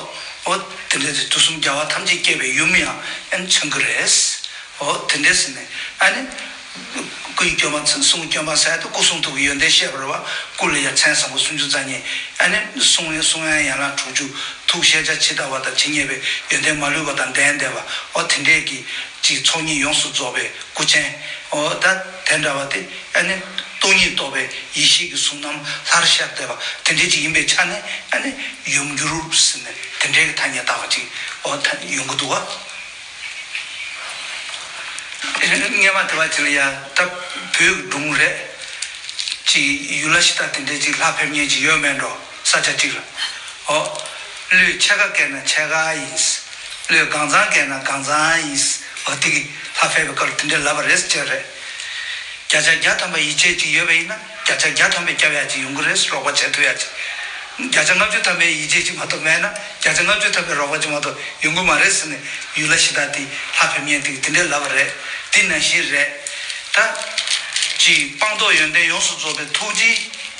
འོ་དེ་འདྲས་དུས་གསུམ་རྒྱལ་བ་ཐམས་ཅད་བསྐྱེད་པའི་ཡུམ་ཡང་ཨ་ནི་མཚོན་གྱི་རེད། འོ་དེ་འདྲས་ཟེར་ནས་ཨ་ནི། སྐུ་ཡི་ལྗོན་པ་མཚན་གསུང་གི་ལྗོན་པ་ཟེར་ཏེ་སྐུ་གསུང་ཐུགས་ཀྱི་ཡོན་ཏན་བཤད་པ་རེད་བ། སྐུ་ལ་ཡང་མཚན་བཟང་པོ་སུམ་ཅུ་རྩ་གཉིས། ཨ་ནི་གསུང་ལ་གསུང་དབྱངས་ཡན་ལག་དྲུག་ཅུ། ཐུགས་ཤེས་བྱ་ཇི་ལྟ་བ་དང་ཇི་སྙེད་པའི་ཡོན་ཏན་མ་ལུས་པ་དང་ལྡན་བསྡད་པ། འོ་དེ་འདྲས་ཀྱི་ཅིག་ཚོགས་གཉིས་ཡོངས་སུ་རྫོགས་པའི་སྐུ་ཅན། འོ་ད་དེ་འདྲ་བ་དེ་ཨ་ནི་སྟོང་ཉིད་རྟོགས་པའི་ཡེ་ཤེས་ཀྱི་གཟུགས་རྣམས་ལྷར་ཤར་བསྡད་པ་དེ་འདྲས་ཅིག་ཡིན་པའི་ཆ་ནས་ཨ་ནི་ཡུམ་གྱུར་ཟེར་ནས་དེ་འདྲས་ཀྱི་ཐ་སྙད་བཏགས་པ་ཅིག་འོ་ད་ཡོང་གི་འདུག་བ། སྔས་མ་དེ་བ་ཅིག་ལ་ཡ་ད་བོད་ཀྱི་སྒྲུང་རེད། ཅིག་ཡུལ་ལྷ་གཞི་བདག་དེ་འདྲས་ཅིག་ལྷ་ཕེབས་མཁན་ཅིག་ཡོད་མེད་འགྲོ་ས་ཆ་གཅིག་ལ། ཨོ། བློས་ཕྱེད་ཀ་བཀལ་ན་ཕྱེད་ཀ་ཡིན། བློས་གང་གཙང་བཀལ་ན་གང་གཙང་ཡིན། ཨོ་དེ་གི་ལྷ་ཕེབས་པའི་སྐབས་ལ་དེ་འདྲས་ལབ་པ་རེད་ཟེར་རེད། བརྒྱ་ཆ་བརྒྱ་ཐམ་པ་ཡིད་ཆེས་ཅིག་ཡོད་པ་ཡིན་ན་བརྒྱ་ཆ་བརྒྱ་ཐམ་པའི་སྐྱབས་ཡ་ཅིག་ཡོང་གི་རེད། རོགས་པ་བྱེད་ཐུབ་ཡ་ཅིག། བརྒྱ་ཆ་ལྔ་བཅུ་ཐམ་པའི་ཡིད་ཆེས་ཅིག་མ་གཏོགས་མེད་ན་བརྒྱ་ཆ་ལྔ་བཅུ་ཐམ་པའི་རོགས་པ་ཅིག་མ་གཏོགས་ཡོང་གི་མ་རེད་ཟེར་ནས་ཡུལ་ལྷ་གཞི་བདག་དེ་ལྷ་ཕེབས་མཁན་དེ་དེ་འདྲས་ལབ་པ་རེད། དེ་ནང་བཞིན་རེད། ད་ཅིག་སྤངས་རྟོགས་ཡོན་ཏན་ཡོངས་སུ་རྫོགས་པའི་ཐུགས་རྗེའི་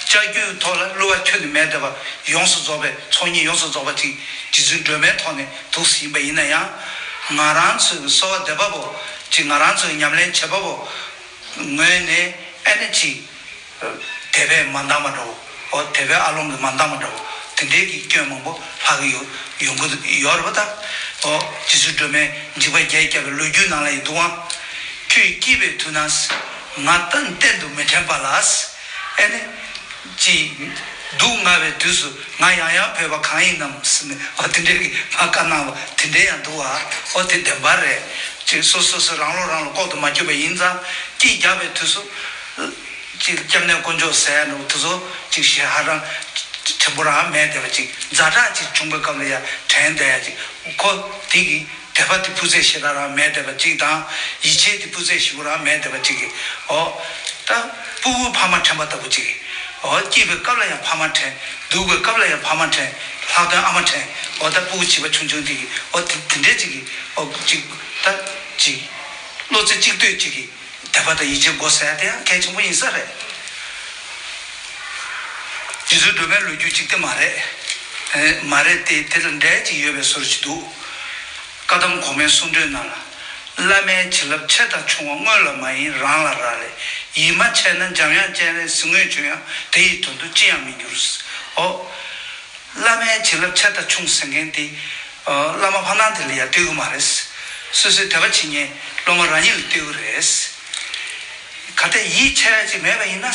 ལྕགས་ཀྱུའི་ཐོག་ལ་བསླུ་བ་ཁྱོན་ནས་མེད་བསྡད་པ་ཡོངས་སུ་རྫོགས་པའི་ཚོགས་གཉིས་ཡོངས་སུ་རྫོགས་པ་ཅིག་རྗེ་བཙུན་སྒྲོལ་མའི་ཐོག་ནས་འདུག་སེ་ཡིན་པ་ཡིན་ན་ཡང་། ང་རང་ཚོའི་གསོལ་བ་འདེབས་པ་པོ་ཅིག་ང་རང་ཚོའི་ཉམས་ལེན་བྱེད་པ་པོ་ངོས་ནས་ཨ་ནི་ཅིག་དད་པས་མ་འདང་བ་འདྲ་བོ། འོ་དད་པའི་ཨ་ལོང་གིས་མ་འདང་བ་འདྲ་བོ། དེ་འདྲའི་གི་སྐྱོན་མང་པོ་ལྷག་གི་ཡོད་ཡོང་གི་ཡོད་རེད་པ་ད། འོ་རྗེ་བཙུན་སྒྲོལ་མས་འཇིགས་པ་བརྒྱད་བསྐྱབས་པའི་ལོ་རྒྱུས་ནང་ལ་ཡི་འདུག་ཨང་། ཁྱོད་སྐྱིད་པའི་དུས་ན། ང་གཏན་གཏན་དུ་མི་དྲན་པ་ལ། ཨེ་ནི། ཅི། སྡུག་བསྔལ་བའི་དུས་སུ་ང་ཡང་ཡང་བོས་པ་གང་ཡིན་ནམ་ཟེར་ནས་འོ་དེ་འདྲའི་གི་མ་བཀའ་གནང་བ་དེ་འདྲའི་ཡང་འདུག་ཨ། འོ་དེ་བདེན་པ་རེད། ཅིག་སོ་སོ་སོ་རང་བློ་རང་ལ་ལྐོག་ཏུ་མ་གྱུར་པ་ཡིན་ཙང་སྐྱིད་རྒྱག་པའི་དུས་སུ། ཅིག་སྐྱབས་གནས་དཀོན་མཆོག་ཟེར་ཡ་འདྲ་བོ་དེ་ཚོ་ཅིག་ཞེ་ཧ་རང་དྲན་པོ་རང་མེད་བསྡད་པ་ཅིག་ཛ་དྲག་ཅིག་བྱུང་པའི་སྐབས་ལ་ཡ་དྲན་བསྡད་ཡ་ཅིག་ཁོ་དེ་གི་དད་པ་དེ་སྤུས་ཚད་ཞེ་དྲག་རང་མེད་བསྡད་པ་ཅིག་དང་ཡིད་ཆེས་དེ་སྤུས་ཚད་ཞེ་པོ་རང་མེད་བསྡད་པ་ཅིག་གི་འོ། ད་སྤུ་གུ་ཕ་མ་དྲན་པ་ལྟ་བུ་ཅིག་གི་འོ་སྐྱིད་པའི་སྐབས་ལ་ཡང་ཕ་མ་དྲན། སྡུག་པའི་སྐབས་ལ་ཡང་ཕ་མ་དྲན། ལྷག་དོན་ཨ་མ་དྲན། འོ་ད་སྤུ་གུ་བྱིས་པ་ཆུང་ཆུང་དེ་གི་འོ་དེ་དེ་འདྲས་ཅིག་གི་འོ་ཅིག་ད་ཅིག་བློ་རྩེ་གཅིག་གཏོད་ཅིག་གི་དད་པ་དང་ཡིད་ཆེས་དགོས་ཟེར་ཡ་དེ་ཡང་གལ་ཆེན་པོ་ཡིན་ས་རེད། རྗེ་བཙུན་སྒྲོལ་མའི་ལོ་རྒྱུས་གཅིག་དེ་མ་རེད། ཨེ་མ་རེད་དེ་དེ་ལ་འགྲེལ་ཅིག་ཡོད་པའི་བཟོ་འདྲ་ཅིག་འདུག་བཀའ་གདམས་གོང་མའི་གསུང་སྒྲོས་ནང་ལ། བླ་མའི་བྱིན་རླབས་ཆེ་དང་ཆུང་བ་སྔོན་ལ་མ་ཡིན་རང་ལ་རག་ལས། ཡིད་མ་ཆེས་ན་འཇམ་དབྱངས་སྤྱན་རས་གཟིགས་དངོས་བྱོན་ཡང་དེ་ཡི་དོན་དུ་ཅི་ཡང་མི་འགྱུར། ཨོ། བླ་མའི་བྱིན་རླབས་ཆེ་དང་ཆུང་ཟེར་མཁན་དེ། ཨ། བླ་མ་ཕ་ནང་དེ་ལ་ཡང་ལྟོས་ཀྱི་མ་རེད། སོ་སོའི་དད་པ་བྱེད་མཁན་སློབ་མ་རང་ཉིད་ལ་ལྟོས་ཀྱི་རེད། གལ་ཏེ་ཡིད་ཆེས་ཅིག་མེད་པ་ཡིན་ན།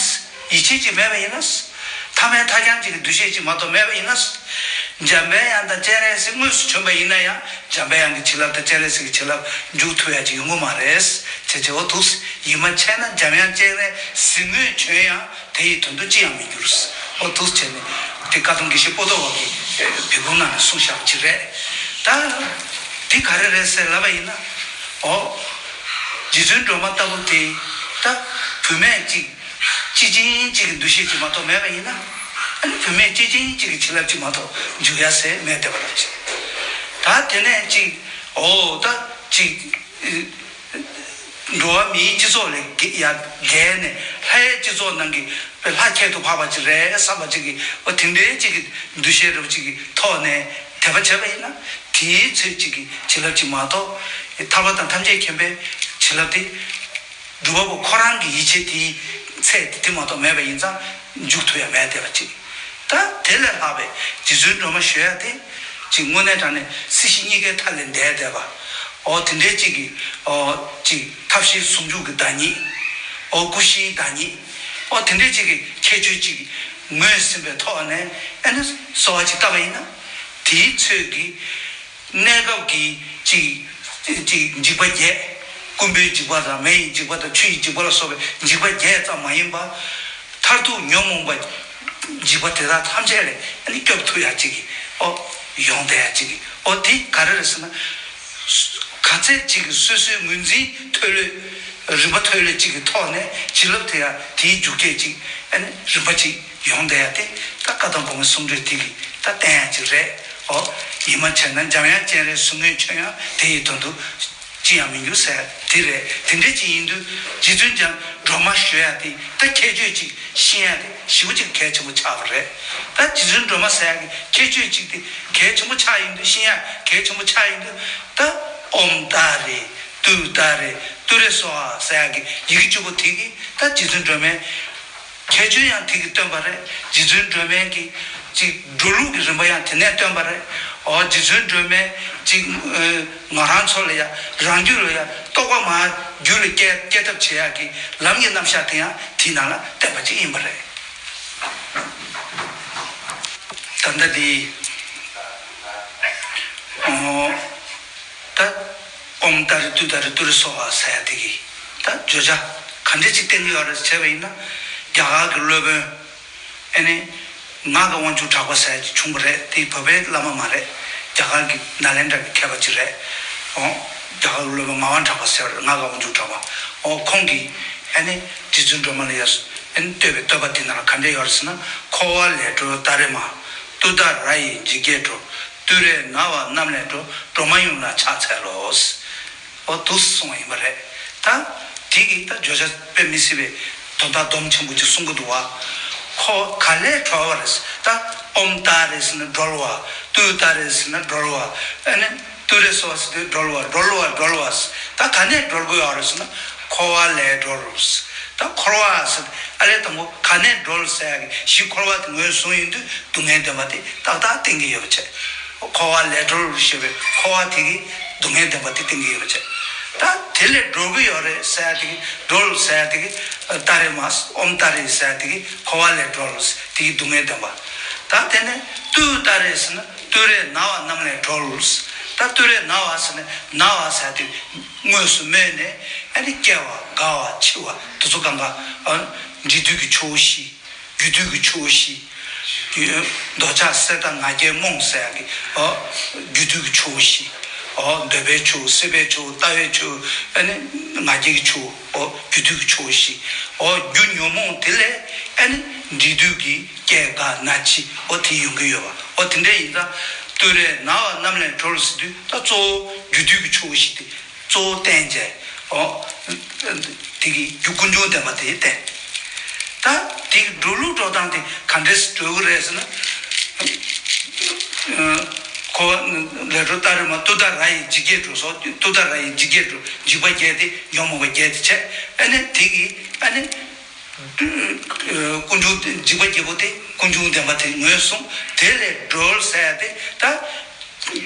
ཡིད་ཆེས་ཅིག་མེད་པ་ཡིན་ན། ཐ་མལ་ཐ་སྙད་ཅིག་གི་འདུ་ཤེས་ཅིག་མ་གཏོགས་མེད་པ་ཡིན་ན། འཇམ་པའི་དབྱངས་དང་སྤྱན་རས་གཟིགས་དངོས་སུ་བྱོན་པ་ཡིན་ན་ཡང་འཇམ་པའི་དབྱངས་ཀྱི་བྱིན་རླབས་དང་སྤྱན་རས་གཟིགས་ཀྱི་བྱིན་རླབས་འཇུག་ཐུབ་ཡ་ཅིག་ཡོང་གི་མ་རེད། བྱས་བྱས་འོ་འདུག་ཡིད་མ་ཆེས་ན་འཇམ་དབྱངས་སྤྱན་རས་གཟིགས་དངོས་བྱོན་ཡང་། དེ་ཡི་དོན་དུ་ཅི་ཡང་མི་འགྱུར། ཨོ་འདུག་བྱས་ནས་དེ་བཀའ་གདམས་དགེ་བཤེས་པོ་ཏོ་བ་གིས་བི་ཕུང་ནང་ནས་གསུངས་བཞག་པ་ཅིག་རེད། ད་འདི་ག་རེ་རེད་ཟེར་ལབ་པ་ཡིན་ན། ཨོ། རྗེ་བཙུན་སྒྲོལ་མ་ལྟ་བུ་དེ་ད་བུད་མེད་ཅིག་སྐྱེས་ཆེན་ཅིག་གི་འདུ་ཤེས་ཅིག་མ་གཏོགས་མེད་པ་ཡིན་ན། ཨ་ནི་བུད་མེད་སྐྱེས་ཆེན་ཅིག་གི་བྱིན་རླབས་ཅིག་མ་གཏོགས་འཇུག་ཡ་ཟེར་མེད་བསྡད་པ་ལབ་ཅིག་ད་དེ་ནས་ཅིག་ཨོ་ད་ཅིག་འགྲོ་བ་མིའི་སྤྱི་ཚོགས་ལས་བརྒལ་ཡ་བརྒལ་ནས་ལྷའི་སྤྱི་ཚོགས་ནང་གི་ལྷ་ཁྱད་དུ་འཕགས་པ་ཅིག་རེད་བསམ་པ་ཅིག་གི་འོ་དེ་འདྲའི་ཅིག་གི་འདུ་ཤེས་འདྲ་བོ་ཅིག་གི་ཐོག་ནས་དད་པ་བྱས་པ་ཡིན་ན་དེའི་ཚོད་ཅིག་གི་བྱིན་རླབས་ཅིག་མ་གཏོགས་ཐར་པ་དང་ཐམས་ཅད་མཁྱེན་པའི་བྱིན་རླབས་དེ་སྒྲུབ་པ་པོ་ཁོ་རང་གི་ཡིད་ཆེས་དེའི་ཚད་དེ་མ་གཏོགས་མེད་པ་ཡིན་ཙང་འཇུག་ཐུབ་ཡ་མེད་བསྡད་པ་ཅིག་ད་དེ་ལས་ལྷག་པའི་རྗེ་བཙུན་སྒྲོལ་མ་ཞུ་ཡ་དེ། ཅིག་དངོས་གནས་དྲང་གནས་སྲིད་ཞི་གཉིས་ཀའི་མཐའ་ལས་འདས་བསྡད་པ། ཨོ་དེ་འདྲའི་ཅིག་གི་ཨོ་ཅིག་ཐབས་ཤེས་ཟུང་འཇུག་གི་བདག་ཉིད། ཨོ་སྐུ་བཞིའི་བདག་ཉིད། ཨོ་དེ་འདྲའི་ཅིག་གི་ཁྱད་ཆོས་ཅིག་ངོས་ཟིན་པའི་ཐོག་ནས་ཨ་ནི་གསོལ་བ་ཅིག་བཏབ་པ་ཡིན་ན། དེའི་ཚོད་ཀྱི་གནས་སྐབས་ཀྱི་ཅིག་ཅིག་འཇིགས་པ་བརྒྱད། ཀུན་པོའི་འཇིགས་པ་དང་མེ་ཡི་འཇིགས་པ་དང་ཆུ་ཡི་འཇིགས་པ་ལ་སོགས་པའི་འཇིགས་པ་བརྒྱད་ཙམ་མ་ཡིན་པ། མཐར་ཐུག་ཉོན་མོངས་པ་འཇིགས་པ་དེ་དག་ཐམས་ཅད་ལས་ཨ་ནི་སྐྱོབ་ཐུབ་ཡ་ཅིག་གི་ཨོ་ཡོང་བསྡད་ཡ་ཅིག་གི་ཨོ་དེ་ག་རེ་རེད་ཟེར་ན། ག་ཚད་ཅིག་གི་སོ་སོའི་ངོས་འཛིན་མཐོ་ལོས་རིམ་པ་མཐོ་ལོས་ཅིག་གི་ཐོག་ནས་བྱིན་རླབས་དེ་ཡང་དེའི་རྒྱུ་སྐྱེད་ཅིག་ཨ་ནི་རིམ་པ་ཅིག་ཡོང་བསྡད་ཡ་དེ་ད་བཀའ་གདམས་པུས་མོའི་གསུང་སྒྲོས་དེ་གི་ད་བསྟན་ཡ་ཅིག་རེད། ཨོ་ཡིད་མ་ཆེས་ན་འཇམ་དབྱངས་སྤྱན་རས་གཟིགས་སྔོན་བྱོན་ཡང་དེ་ཡི་དོན་དུ་ཅི་ཡང་མི་འགྱུར་ཟེར་དེ་རེད། དེ་འདྲ་ཅིག་ཡིན་དུས་རྗེ་བཙུན་འཇམ་སྒྲོལ་མ་ཞུ་ཡ་དེ་ད་ཁྱད་ཆོས་ཅིག་ཤེས་ཡ་དེ་ཞེ་པོ་ཅིག་གལ་ཆེན་པོ་ཆགས་པ་རེད། ད་རྗེ་བཙུན་སྒྲོལ་མ་ཟེར་ཡ་གི་ཁྱད་ཆོས་ཅིག་དེ་གལ་ཆེན་པོ་ཆགས་ཡིན་དུས་ཤེས་ཡ་གལ་ཆེན་པོ་ཆགས་ཡིན་དུས་ད་ཨོཾ་ཏཱ་རེ་ཏུཏྟཱ་རེ་ཏུ་རེ་སྭཱ་ཧཱ་ཟེར་ཡ་གི་ཡི་གེ་བཅུ་པོ་དེ་གིས་ད་རྗེ་བཙུན་སྒྲོལ་མའི་ཁྱད་ཆོས་ཡང་དེ་གིས་སྟོན་པ་རེད། རྗེ་བཙུན་སྒྲོལ་མའི་གི་ཅིག་འགྲོ་ལུགས་ཀྱི་རིམ་པ་ཡང་དེ་ནས་སྟོན་པ་རེད། ཨོ་རྗེ་བཙུན་སྒྲོལ་མའི་ཅིག་ཨ་ང་རང་ཚོ་ལ་ཡ་རང་རྒྱུད་ལ་ཡ་རྟོགས་པ་མར་རྒྱུད་ལ་སྐྱེ་སྐྱེ་ཐབས་བྱེད་ཡག་གི་ལམ་གྱི་རྣམ་གཞག་དེ་ཡང་དེའི་ནང་ལ་བསྟན་པ་ཅིག་ཡིན་པ་རེད། ད་ལྟ་འདི་ཨོ། ད་ཨོཾ་ཏཱ་རེ་ཏུཏྟཱ་རེ་ཏུ་རེ་སྭཱ་ཧཱ་ཟེར་ཡ་དེ་གི་ད་བརྗོད་བྱ་ག་འདྲ་ཅིག་བསྟན་གྱི་ཡོད་རེད་བྱས་པ་ཡིན་ན། རྒྱ་གར་གྱི་སློབ་དཔོན་ཨ་ནི་ངག་གི་དབང་ཕྱུག་གྲགས་པ་ཟེར་ཡ་ཅིག་བྱུང་བ་རེད། དེ་བོད་པའི་བླ་མ་མ་རེད། རྒྱ་གར་གྱི་ནཱ་ལེནྡྲ་གི་མཁས་པ་ཅིག་རེད། ཨོ། རྒྱ་གར་གྱི་སློབ་དཔོན་ངག་དབང་གྲགས་པ་ཟེར་བ་རེད། ངག་གི་དབང་ཕྱུག་གྲགས་པ། ཨོ་ཁོང་གིས་ཨ་ནི་རྗེ་བཙུན་སྒྲོལ་མ་ལ་ཡ་ཨ་ནི་བསྟོད་པའི་བསྟོད་པ་དེ་ནང་ལ་ག་འདྲ་ཡོད་རེད་ཟེར་ན། འཁོར་བ་ལས་སྒྲོལ་ཏཱ་རེ་མ། ཏུཏྟཱ་ར་ཡི་འཇིགས་བརྒྱད་སྒྲོལ། ཏུ་རེ་ན་བ་རྣམས་ལས་སྒྲོལ། སྒྲོལ་མ་ཡུམ་ལ་ཕྱག་འཚལ་ལོ། འོ་འདུག་གསུངས་པ་ཡིན་པ་རེད། ད་དེ་གིས་ད་བརྗོད་བྱ་དཔེ་མི་སྲིད་པའི་དོན་དག་སྡོམ་ཆེན་པོ་ཅིག་གསུང་གི་འདུག་བ། ཁོ་ག་ལས་གྲོལ་བ་རེད། ད་ཨོཾ་ཏཱ་རེ་ཟེར་ན་སྒྲོལ་བ། ཏུཏྟཱ་རེ་ཟེར་ན་སྒྲོལ་བ། ཨ་ནི་ཏུ་རེ་སྭཱ་ཧཱ་ཟེར་དུས་སྒྲོལ་བ། སྒྲོལ་བ་སྒྲོལ་བ། ད་ག་ནས་སྒྲོལ་དགོས་ཡོད་རེད་ཟེར་ན། འཁོར་བ་ལས་སྒྲོལ། ད་འཁོར་བ་ཟེར་ཨ་ལས་དང་པོ་ག་ནས་སྒྲོལ་ཟེར་ཡ་གི་གཞི་འཁོར་བ་དེ་ངོས་བཟུང་ཡིན་དུས། སྡུག་བསྔལ་བདེན་པ་དེ་ཏག་ཏག་བསྟན་གྱི་ཡོད་པ་བྱས། འཁོར་བ་ལས་སྒྲོལ་ཞེས་པའི་འཁོར་བ་དེ་གིས་སྡུག་བསྔལ་བདེན་པ་དེ་བསྟན་གྱི་ཡོད་པ་བྱས། ད་དེ་ལས་སྒྲོལ་གྱི་ཡོད་རེད་ཟེར་ཡ་དེ་གིས། སྒྲོལ་ཟེར་ཡ་དེ་གིས་ཏཱ་རེ་མ། ཨོཾ་ཏཱ་རེ་ཟེར་ཡ་དེ་གིས་འཁོར་བ་ལས་སྒྲོལ། དེ་གིས་སྡུག་བསྔལ་བདེན་པ། ད་དེ་ནས་ཏུཏྟཱ་རེ་ཟེར་ན་ཏུ་རེ་ན་བ་རྣམས་ལས་སྒྲོལ། ད་ཏུ་རེ་ན་བ་ཟེར་ན་ན་བ་ཟེར་ཡ་དེ་དངོས་སུ་སྨོས་ནས་ཨ་ནི་སྐྱེ་བ་རྒ་བ་འཆི་བ་དེ་ཚོ་གང་ག་ཨ་འབྲས་དུས་ཀྱི་ཆུ་བོ་བཞི། རྒྱུ་དུས་ཀྱི་ཆུ་བོ་བཞི། འདོད་ཆགས་སྲེད་དང་ང་རྒྱལ་རྨོངས་ཟེར་ཡ་གི་ཨོ། རྒྱུ་དུས་ཀྱི་ཆུ་བོ་བཞི། ཨོ་འདོད་པའི་ཆུ་བོ། སྲེད་པའི་ཆུ་བོ། ལྟ་བའི་ཆུ་བོ། ཨ་ནི་ང་རྒྱལ་གྱི་ཆུ་བོ། ཨོ་རྒྱུ་དུས་ཀྱི་ཆུ་བོ་བཞི། ཨོ་རྒྱུ་ཉོན་མོངས་དེ་ལས་ཨ་ནི་འབྲས་དུས་ཀྱི་སྐྱེ་རྒ་ན་འཆི་ཨོ་དེ་ཡོང་གི་ཡོད་པ། ཨོ་དེ་འདྲ་ཡིན་ཙང་ཏུ་རེ་ན་བ་རྣམས་ལས་སྒྲོལ་ཟེར་དུས་ད་གཙོ་བོ་རྒྱུ་དུས་ཀྱི་ཆུ་བོ་བཞི་དེ། གཙོ་བོ་བསྟན་བྱས། ཨོ། དེ་གི་རྒྱུ་ཀུན་འབྱུང་བདེན་པ་དེ་བསྟན། ད་དེ་གི་འགྲོ་ལུགས་འགྲོ་སྟངས་དེ་ག་འདྲས་སུ་འགྲོ་གི་རེད་ཟེར་ན། འཁོར་བ་ལས་སྒྲོལ་ཏཱ་རེ་མ། ཏུཏྟཱ་ར་ཡི་འཇིགས་བརྒྱད་སྒྲོལ་སོགས། ཏུཏྟཱ་ར་ཡི་འཇིགས་བརྒྱད་སྒྲོལ། འཇིགས་པ་བརྒྱད་དེ་ཉོན་མོངས་པ་བརྒྱད་དེ་བྱས། ཨ་ནི་དེ་གི་ཨ་ནི། ཀུན་འབྱུང་དེ་འཇིགས་པ་བརྒྱད་པོ་དེ་ཀུན་འབྱུང་བདེན་པ་དེ་ངོས་བཟུང་། དེ་ལས་སྒྲོལ་ཟེར་ཡ་དེ་ད་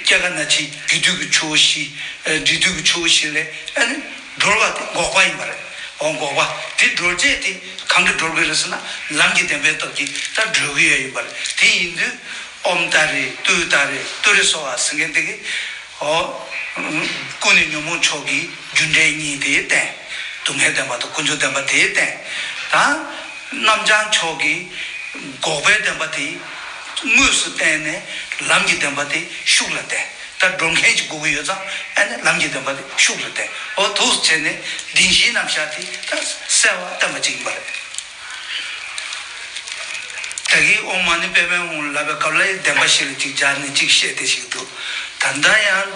སྐྱེ་རྒ་ན་འཆི་རྒྱུ་དུས་ཀྱི་ཆུ་བོ་བཞི། ཨ་འབྲས་དུས་ཀྱི་ཆུ་བོ་བཞི་ལས་ཨ་ནི་སྒྲོལ་བ་དེ་འགོག་པ་ཡིན་པ་རེད། འོ་འགོག་པ་དེ་སྒྲོལ་བྱེད་དེ་གང་གིས་སྒྲོལ་གྱི་རེད་ཟེར་ན། ལམ་གྱི་བདེན་པའི་སྟོབས་ཀྱིས་ད་སྒྲོལ་གྱི་ཡོད་ཡིན་པ་རེད། དེ་ཡིན་དུས་ཨོཾ་ཏཱ་རེ་ཏུཏྟཱ་རེ་ཏུ་རེ་སྭཱ་ཧཱ་ཟེར་མཁན་དེ་གིས། ཨོ། ཀུན་ནས་ཉོན་མོངས་ཕྱོགས་ཀྱི་རྒྱུ་འབྲས་གཉིས་དེ་བསྟན། སྡུག་བསྔལ་བདེན་པ་དང་ཀུན་འབྱུང་བདེན་པ་དེ་བསྟན། ད་རྣམ་བྱང་ཕྱོགས་ཀྱི་འགོག་པའི་བདེན་པ་དེ་དངོས་སུ་བསྟན་ནས། ལམ་གྱི་བདེན་པ་དེ་ཤུགས་ལ་བསྟན། ད་སྒྲོལ་མཁན་ཅིག་དགོས་ཀྱི་ཡོད་ཙང་ཨ་ནི་ལམ་གྱི་བདེན་པ་དེ་ཤུགས་ལ་བསྟན། ཨོ་འདུག་སེ་བྱས་ནས་བདེན་བཞིའི་རྣམ་གཞག་དེ་ད་གསལ་བར་བསྟན་པ་ཅིག་ཡིན་པ་རེད། ད་གིན་ཨོཾ་མ་ཎི་པདྨེ་ཧཱུྃ་ལབ་པའི་སྐབས་ལ་བདེན་པ་བཞི་ལ་གཅིག་སྦྱར་ནས་གཅིག་བཤད་བསྡད་ཤིག་འདུག་ད་ལྟ་ཡང་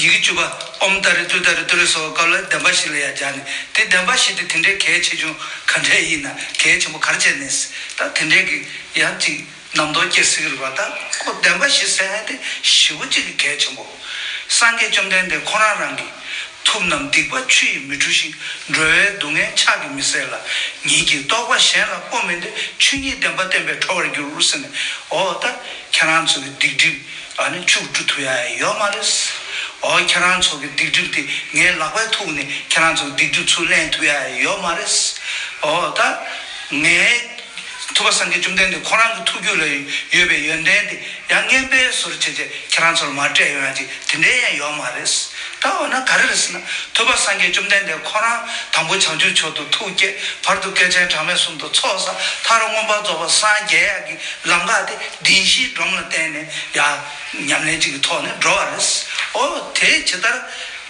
ཡི་གེ་བཅུ་པ་ཨོཾ་ཏཱ་རེ་ཏུཏྟཱ་རེ་ཏུ་རེ་སྭཱ་ཧཱ་སྐབས་ལ་བདེན་པ་བཞི་ལ་ཡང་སྦྱར་ནས། དེ་བདེན་པ་བཞི་དེ་དེ་འདྲའི་གལ་ཆེ་ཆུང་ག་འདྲས་ཡིན་ན། གལ་ཆེན་པོ་ག་རེ་བྱས་ནས་ད་དེ་འདྲའི་གི་ཡང་གཅིག་རྣམ་རྟོག་སྐྱེ་སྲིད་ཀྱི་རེད་པ། ད་ཁོ་བདེན་པ་བཞི་ཟེར་ཡ་དེ་ཞེ་པོ་ཅིག་གི་གལ་ཆེན་པོ། སངས་རྒྱས་བཅོམ་ལྡན་འདས་ཁོ་རང་རང་གིས། ཐུབ་རྣམས་སྡིག་པ་ཆུ་ཡིས་མི་འཁྲུ་ཞིང་། འགྲོ་བའི་སྡུག་བསྔལ་ཕྱག་གིས་མི་སེལ་ལ། ཉིད་ཀྱི་རྟོགས་པ་གཞན་ལ་སྤོ་མི་འདོད། ཆོས་ཉིད་བདེན་པ་བསྟན་པས་གྲོལ་བར་འགྱུར་ཟེར་ནས། འོ་ད་ཁྱེད་རང་ཚོ་གི་སྡིག་སྒྲིབ་ཨ་ནི་ཆུ་འཁྲུ་ཐུབ་ཡ་ཡོད་མ་རེད། འོ་ཁྱེད་རང་ཚོ་གི་སྡིག་སྒྲིབ་དེ་ངའི་ལག་པའི་ཐོག་ནས་ཁྱེད་རང་ཚོ་གི་སྡིག་སྒྲིབ་ཚུར་ལེན་ཐུབ་ཡ་ཡོད་མ་རེད། འོ་ད་ངའི་ཐུབ་པ་སངས་རྒྱས་བཅོམ་ལྡན་འདས་ཁོ་རང་གི་ཐུགས་རྒྱུད་ལ་ཡོད་པའི་ཡོན་ཏན་དེ་ཡང་རྔན་པའི་ཟུར་བྱས་བྱས་ཁྱེད་རང་ཚོར་མར་སྤྲད་ཡོང་ཡ་ཅིག་དེ་འདྲའི་ཡང་ཡོད་མ་རེད། ད་འོ་ན་ག་རེ་རེད་ཟེར་ན། ཐུབ་པ་སངས་རྒྱས་བཅོམ་ལྡན་འདས་ཁོ་རང་དང་པོ་བྱང་ཆུབ་མཆོག་ཏུ་ཐུགས་བསྐྱེད། བར་དུ་བསྐལ་ཆེན་གྲངས་མེད་གསུམ་དུ་ཚོགས་བསགས། མཐར་མངོན་པར་རྫོགས་པར་སངས་རྒྱས་ཡག་གི་ལམ་ཁ་དེ་བདེན་བཞིའི་སྒྲོམ་ལ་བརྟེན་ནས་ཡ་ཉམས་ལེན་ཅིག་གི་ཐོག་ནས་འགྲོ་བ་རེད། འོ་དེ་ཇི་ལྟར་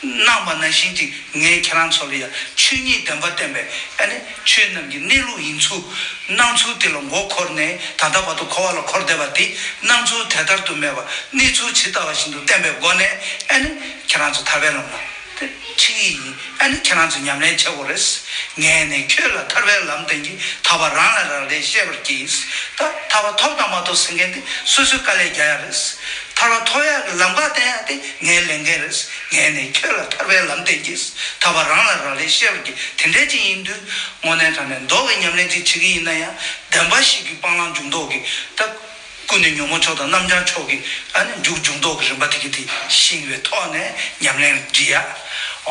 གནང་བ་ནང་བཞིན་ཅིག་ངས་ཁྱེད་རང་ཚོ་ལ་ཡ་ཆོས་ཉིད་བདེན་པ་བསྟན་པའི་ཨ་ནི་ཆོས་རྣམས་ཀྱི་གནས་ལུགས་ཡིན་ཚུལ། སྣང་ཚུལ་དེ་ལ་མགོ་འཁོར་ནས་ད་ལྟ་བར་དུ་འཁོར་བ་ལ་འཁོར་བསྡད་པ་དེ་སྣང་ཚུལ་དེ་ལྟར་དུ་མེད་པར་གནས་ཚུལ་ཇི་ལྟ་བ་བཞིན་དུ་བསྟན་པའི་སྒོ་ནས་ཨ་ནི་ཁྱེད་རང་ཚོ་ཐར་པའི་ལམ་ལ་དེ་ཁྲིད་ཀྱི་ཡིན། ཨ་ནི་ཁྱེད་རང་ཚོ་ཉམས་ལེན་བྱེད་དགོས་རེད། ངས་ནི་ཁྱོད་ལ་ཐར་པའི་ལམ་བསྟན་གྱིས། ཐར་པ་རང་ལ་རག་ལས་ཤེས་པར་གྱིས། ད་ཐར་པ་ཐོབ་དང་མ་ཐོབ་ཟེར་མཁན་དེ་སོ་སོའི་དཀའ་ལས་རྒྱག་ཡ་རེད། ཐར་པ་ཐོབ་ཡག་གི་ལམ་ཁ་བསྟན་ཡག་དེ་ངའི་ལས་འགན་རེད། ངས་ནི་ཁྱོད་ལ་ཐར་པའི་ལམ་བསྟན་གྱིས། ཐར་པ་རང་ལ་རག་ལས་ཤེས་པར་གྱིས། དེ་འདྲ་ཅིག་ཡིན་དུས་དངོས་གནས་དྲང་གནས་མདོ་གི་ཉམས་ལེན་ཅིག་བྱེད་ཀྱི་ཡིན་ན་ཡང་བདེན་པ་བཞི་གི་སྤང་བླང་འཇུག་ལྡོག་གི་ད་ཀུན་ནས་ཉོན་མོངས་ཕྱོགས་དང་རྣམ་བྱང་ཕྱོགས་ཀྱི་ཨ་ནི་མཇུག་འཇུག་ལྡོག་གི་རིམ་པ་དེ་གི་དེ་ཤེས་པའི་ཐོག་ནས་ཉམས་ལེན་སྒྲིག་ཡ།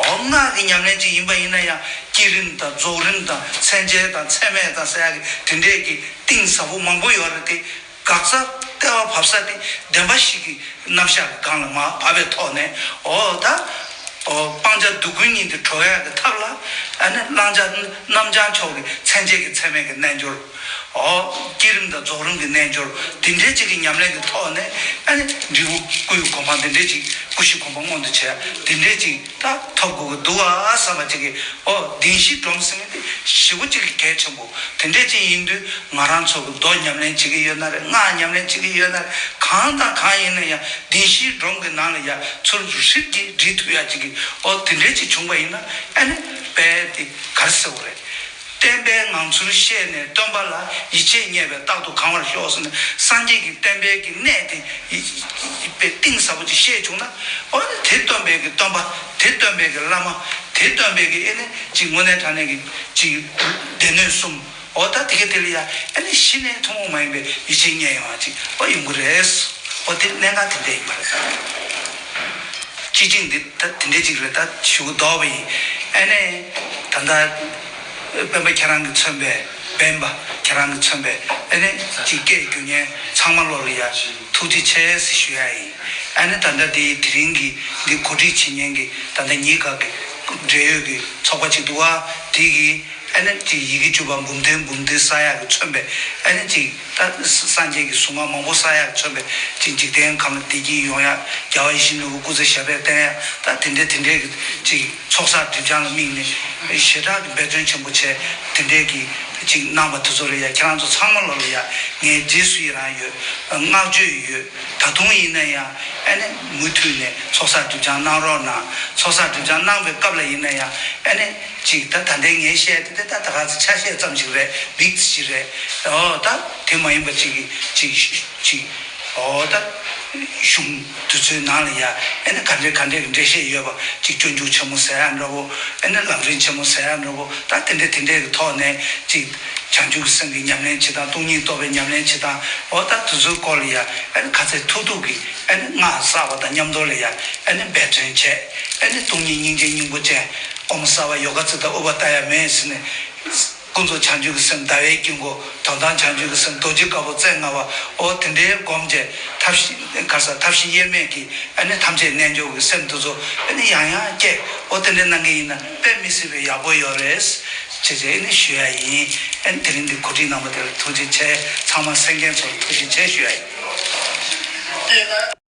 འོ་སྔགས་ཀྱི་ཉམས་ལེན་ཅིག་ཡིན་པ་ཡིན་ན་ཡང་བསྐྱེད་རིམ་དང་རྫོགས་རིམ་དང་མཚན་བཅས་དང་མཚན་མེད་དང་ཟེར་ཡག་གི་དེ་འདྲས་ཀྱི་གཏིང་ཟབ་པོ་མང་པོ་ཡོད་རེད་དེ། འགག་རྩ་ལྟེ་བ་བབས་ས་དེ་བདེན་པ་བཞི་གི་རྣམ་གཞག་གི་སྒང་ལ་མར་བབས་པའི་ཐོག་ནས། འོ་ད། འོ་སྤང་བྱ་སྡུག་ཀུན་གཉིས་དེ་གྲོལ་ཡག་གི་ཐབས་ལ། ཨ་ནི་བླང་བྱ་རྣམ་བྱང་ཕྱོགས་ཀྱི་མཚན་བཅས་ཀྱི་མཚན་མེད་ཀྱི་རྣལ་འབྱོར། འོ་བསྐྱེད་རིམ་དང་རྫོགས་རིམ་གྱི་རྣལ་འབྱོར་དེ་འདྲའི་ཅིག་གི་ཉམས་ལེན་གྱི་ཐོག་ནས། ཨ་ནི་འབྲས་བུ་སྐུ་ཡི་གོ་འཕང་དེ་འདྲའི་ཅིག་སྐུ་བཞི་གོ་འཕང་མངོན་དུ་བྱས་དེ་འདྲའི་ཅིག་ད་ཐོབ་དགོས་ཀྱི་འདུག་ཨ་བསམ་པ་ཅིག་གི། འོ་བདེན་བཞིའི་སྒྲོམ་ཟེར་མཁན་དེ་ཞེ་པོ་ཅིག་གི་གལ་ཆེན་པོ། དེ་འདྲ་ཅིག་ཡིན་དུས་ང་རང་ཚོ་གི་མདོ་ཉམས་ལེན་བྱེད་ཀྱི་ཡོད་ན་རེད། སྔགས་ཉམས་ལེན་བྱེད་ཀྱི་ཡོད་ན་རེད། གང་དང་གང་ཡིན་ན་ཡང་བདེན་བཞིའི་སྒྲོམ་གྱི་ནང་ལ་ཡང་ཚུར་ཧྲིལ་གྱིས་སྒྲིལ་ཐུབ་ཡ་ཅིག་གི། འོ་དེ་འདྲ་ཅིག་བྱུང་བ་ཡིན་ན་ཨ་ནི་དཔེ་དེ་ག་རེ་ཟེར་དགོས་རེད། བསྟན་པའི་ངང་ཚུལ་ཤེས་ནས་སྟོན་པ་ལ། ཡིད་ཆེས་རྙེད་པས་རྟག་ཏུ་གང་བར་ཤོག་ཟེར་ནས་སངས་རྒྱས་ཀྱི་བསྟན་པའི་གི་གནད་དེ་ཡི་ཡི་དཔེ་གཏིང་ཟབ་པོ་ཅིག་ཤེས་བྱུང་ན། འོ་ན་དེ་སྟོན་པའི་གི་སྟོན་པ། དེ་སྟོན་པའི་གི་བླ་མ། དེ་སྟོན་པའི་གི་ཨེ་ནི་ཅིག་དངོས་གནས་དྲང་གནས་ཀྱི་ཅིག་སྡེ་སྣོད་གསུམ། འོ་ད་དེ་ག་དེ་ལ་ཡ་ཨེ་ནི་གཞི་ནས་ཐུན་མོང་མ་ཡིན་པའི་ཡིད་ཆེས་རྙེད་ཡོང་བ་ཅིག་འོ་ཡོང་གི་རེད། འོ་དེ་གནད་འགག་དེ་འདྲ་ཡིན་པ་རེད། སྤྱི་ཆིངས་འདི་ད་དེ་འདྲ་ཅིག་རེད། ད་ཞུ་གི་འདོགས་པ་ཡིན། ཨེ་ནི་ད་ལྟ་སྤེན་པ་ཁྱེད་རང་གིས་མཚོན་པའི་སྤེན་པ་ཁྱེད་རང་གིས་མཚོན་པའི་ཨེ་ནི་ཅིག་སྐད་རྒྱུག་མཁན་ཚང་མ་ལོ་ལ་ཡ་ཐུགས་རྗེ་ཆེ་ཟེར་ཞུ་ཡ་ཡིན། ཨེ་ནི་ད་ལྟ་འདི་དེ་རིང་གི་འདི་གོ་སྒྲིག་བྱེད་མཁན་གྱི་ད་ལྟ་ཉིན་ག་གི་འབྲེལ་ཡོད་ཀྱི་ཚོགས་པ་ཅིག་འདུག་བ། དེ་གི་ཨ་ནི་ཅིག་ཡི་གེ་བཅུ་པ་འབུམ་སྡེ་འབུམ་སྡེ་གསག་ཡག་གི་མཚོན་པའི་ཨ་ནི་ཅིག་ད་སངས་རྒྱས་ཀྱི་གཟུངས་སྔགས་མང་པོ་གསག་ཡག་གི་མཚོན་པའི་ཅིག་འཇིག་རྟེན་ཁམས་ལ་བདེ་སྐྱིད་ཡོང་ཡག། རྒྱལ་བ་ཡིད་བཞིན་ནོར་བུ་སྐུ་ཚེ་ཞབས་པད་བརྟན་ཡག། ད་དེ་འདྲའི་དེ་འདྲའི་གི་ཅིག་ཚོགས་བསགས་སྒྲིབ་སྦྱང་ལ་དམིགས་ནས་ཞེ་དྲག་གི་འབད་བརྩོན་ཆེན་པོ་བྱས། དེ་འདྲའི་གི་ཅིག་གནང་བ་དེ་ཚོ་ལ་ཡ་ཁྱེད་རང་ཚོ་ཚང་མ་ལོ་ལ་ཡ་ངས་རྗེས་སུ་ཡི་རང་ཡོད། བསྔགས་བརྗོད་ཡོད། ད་དུང་ཡིན་ན་ཡང་ཨ་ནི་མུ་མཐུད་ནས་ཚོགས་བསགས་སྒྲིབ་སྦྱང་གནང་རོགས་གནང་། ཚོགས་བསགས་སྒྲིབ་སྦྱང་གནང་བའི་སྐབས་ལ་ཡིན་ན་ཡང་ཨ་ནི་ཅིག་ད་ད་ལྟའི་ངས་བཤད་དེ་དེ་ད་ད་ག་ཚོད་ཆ་ཤས་ཙམ་ཞིག་རེད། མིག་ཙམ་ཞིག་རེད། འོ་ད་དེ་མ་ཡིན་པ་ཅིག་གི་ཅིག་ཅིག་འོ་ད་གཞུང་དེ་ཚོའི་ནང་ལ་ཡ་ཨ་ནི་ག་འདྲའི་ག་འདྲའི་གི་འགྲེལ་བཤད་ཡོད་པ་ཅིག་སྤྱོད་འཇུག་ཆེན་མོ་ཟེར་ཡ་འདྲ་བོ། ཨ་ནི་ལམ་རིམ་ཆེན་མོ་ཟེར་ཡ་འདྲ་བོ། ད་དེ་འདྲའི་དེ་འདྲའི་གི་ཐོག་ནས་ཅིག་བྱང་ཆུབ་ཀྱི་སེམས་ཀྱི་ཉམས་ལེན་བྱེད་སྟངས། སྟོང་ཉིད་རྟོགས་པའི་ཉམས་ལེན་བྱེད་སྟངས། འོ་ད་དེ་ཚོའི་སྐོར་ལ་ཡ་ཨ་ནི་ག་ཚད་ཐུབ་ཐུབ་ཀྱིས་ཨ་ནི་སྔགས་བསགས་པ་དང་མཉམ་དུ་ལ་ཡ་ཨ་ནི་འབད་བརྩོན་བྱས། ཨ་ནི་སྟོང་ཉིད་སྙིང་རྗེའི་སྙིང་པོ་ཅན། ཨོཾ་སརྦ་ཡོ་ག་ཙིཏྟ་ཨུ་པ་ཏ་ཡ་མེ་ཟེར་ནས། ཀུན་རྫོབ་བྱང་ཆུབ་ཀྱི་སེམས་ཟླ་བའི་དཀྱིལ་འཁོར། དོན་དམ་བྱང་ཆུབ་ཀྱི་སེམས་རྡོ་རྗེ་དཀར་པོ་རྩེ་ལྔ་པ། འོ་དེ་འདྲའི་སྒོམ་བྱས། ཐབས་ཤེས་ག་ས་ཐབས་ཤེས་དབྱེར་མེད་ཀྱིས་ཨ་ནི་ཐམས་ཅད་རྣལ་འབྱོར་གྱི་སེམས་དེ་ཚོ་ཨ་ནི་ཡང་ཡང་བསྐྱེད། འོ་དེ་འདྲ་གནང་གི་ཡིན་ན་དཔེ་མི་སྲིད་པའི་ཡག་པོ་ཡོད་རེད་ཅེས་ཨ་ནི་ཞུ་ཡ་ཡིན། ཨ་ནི་དེ་རིང་འདི་གོ་སྒྲིག་གནང་བ་དེ་ལ་ཐུགས་རྗེ་ཆེ། ཚང་མ་གསན་མཁན་ཚོ་ལ་ཐུགས་རྗེ་ཆེ་ཞུ་ཡ་ཡིན།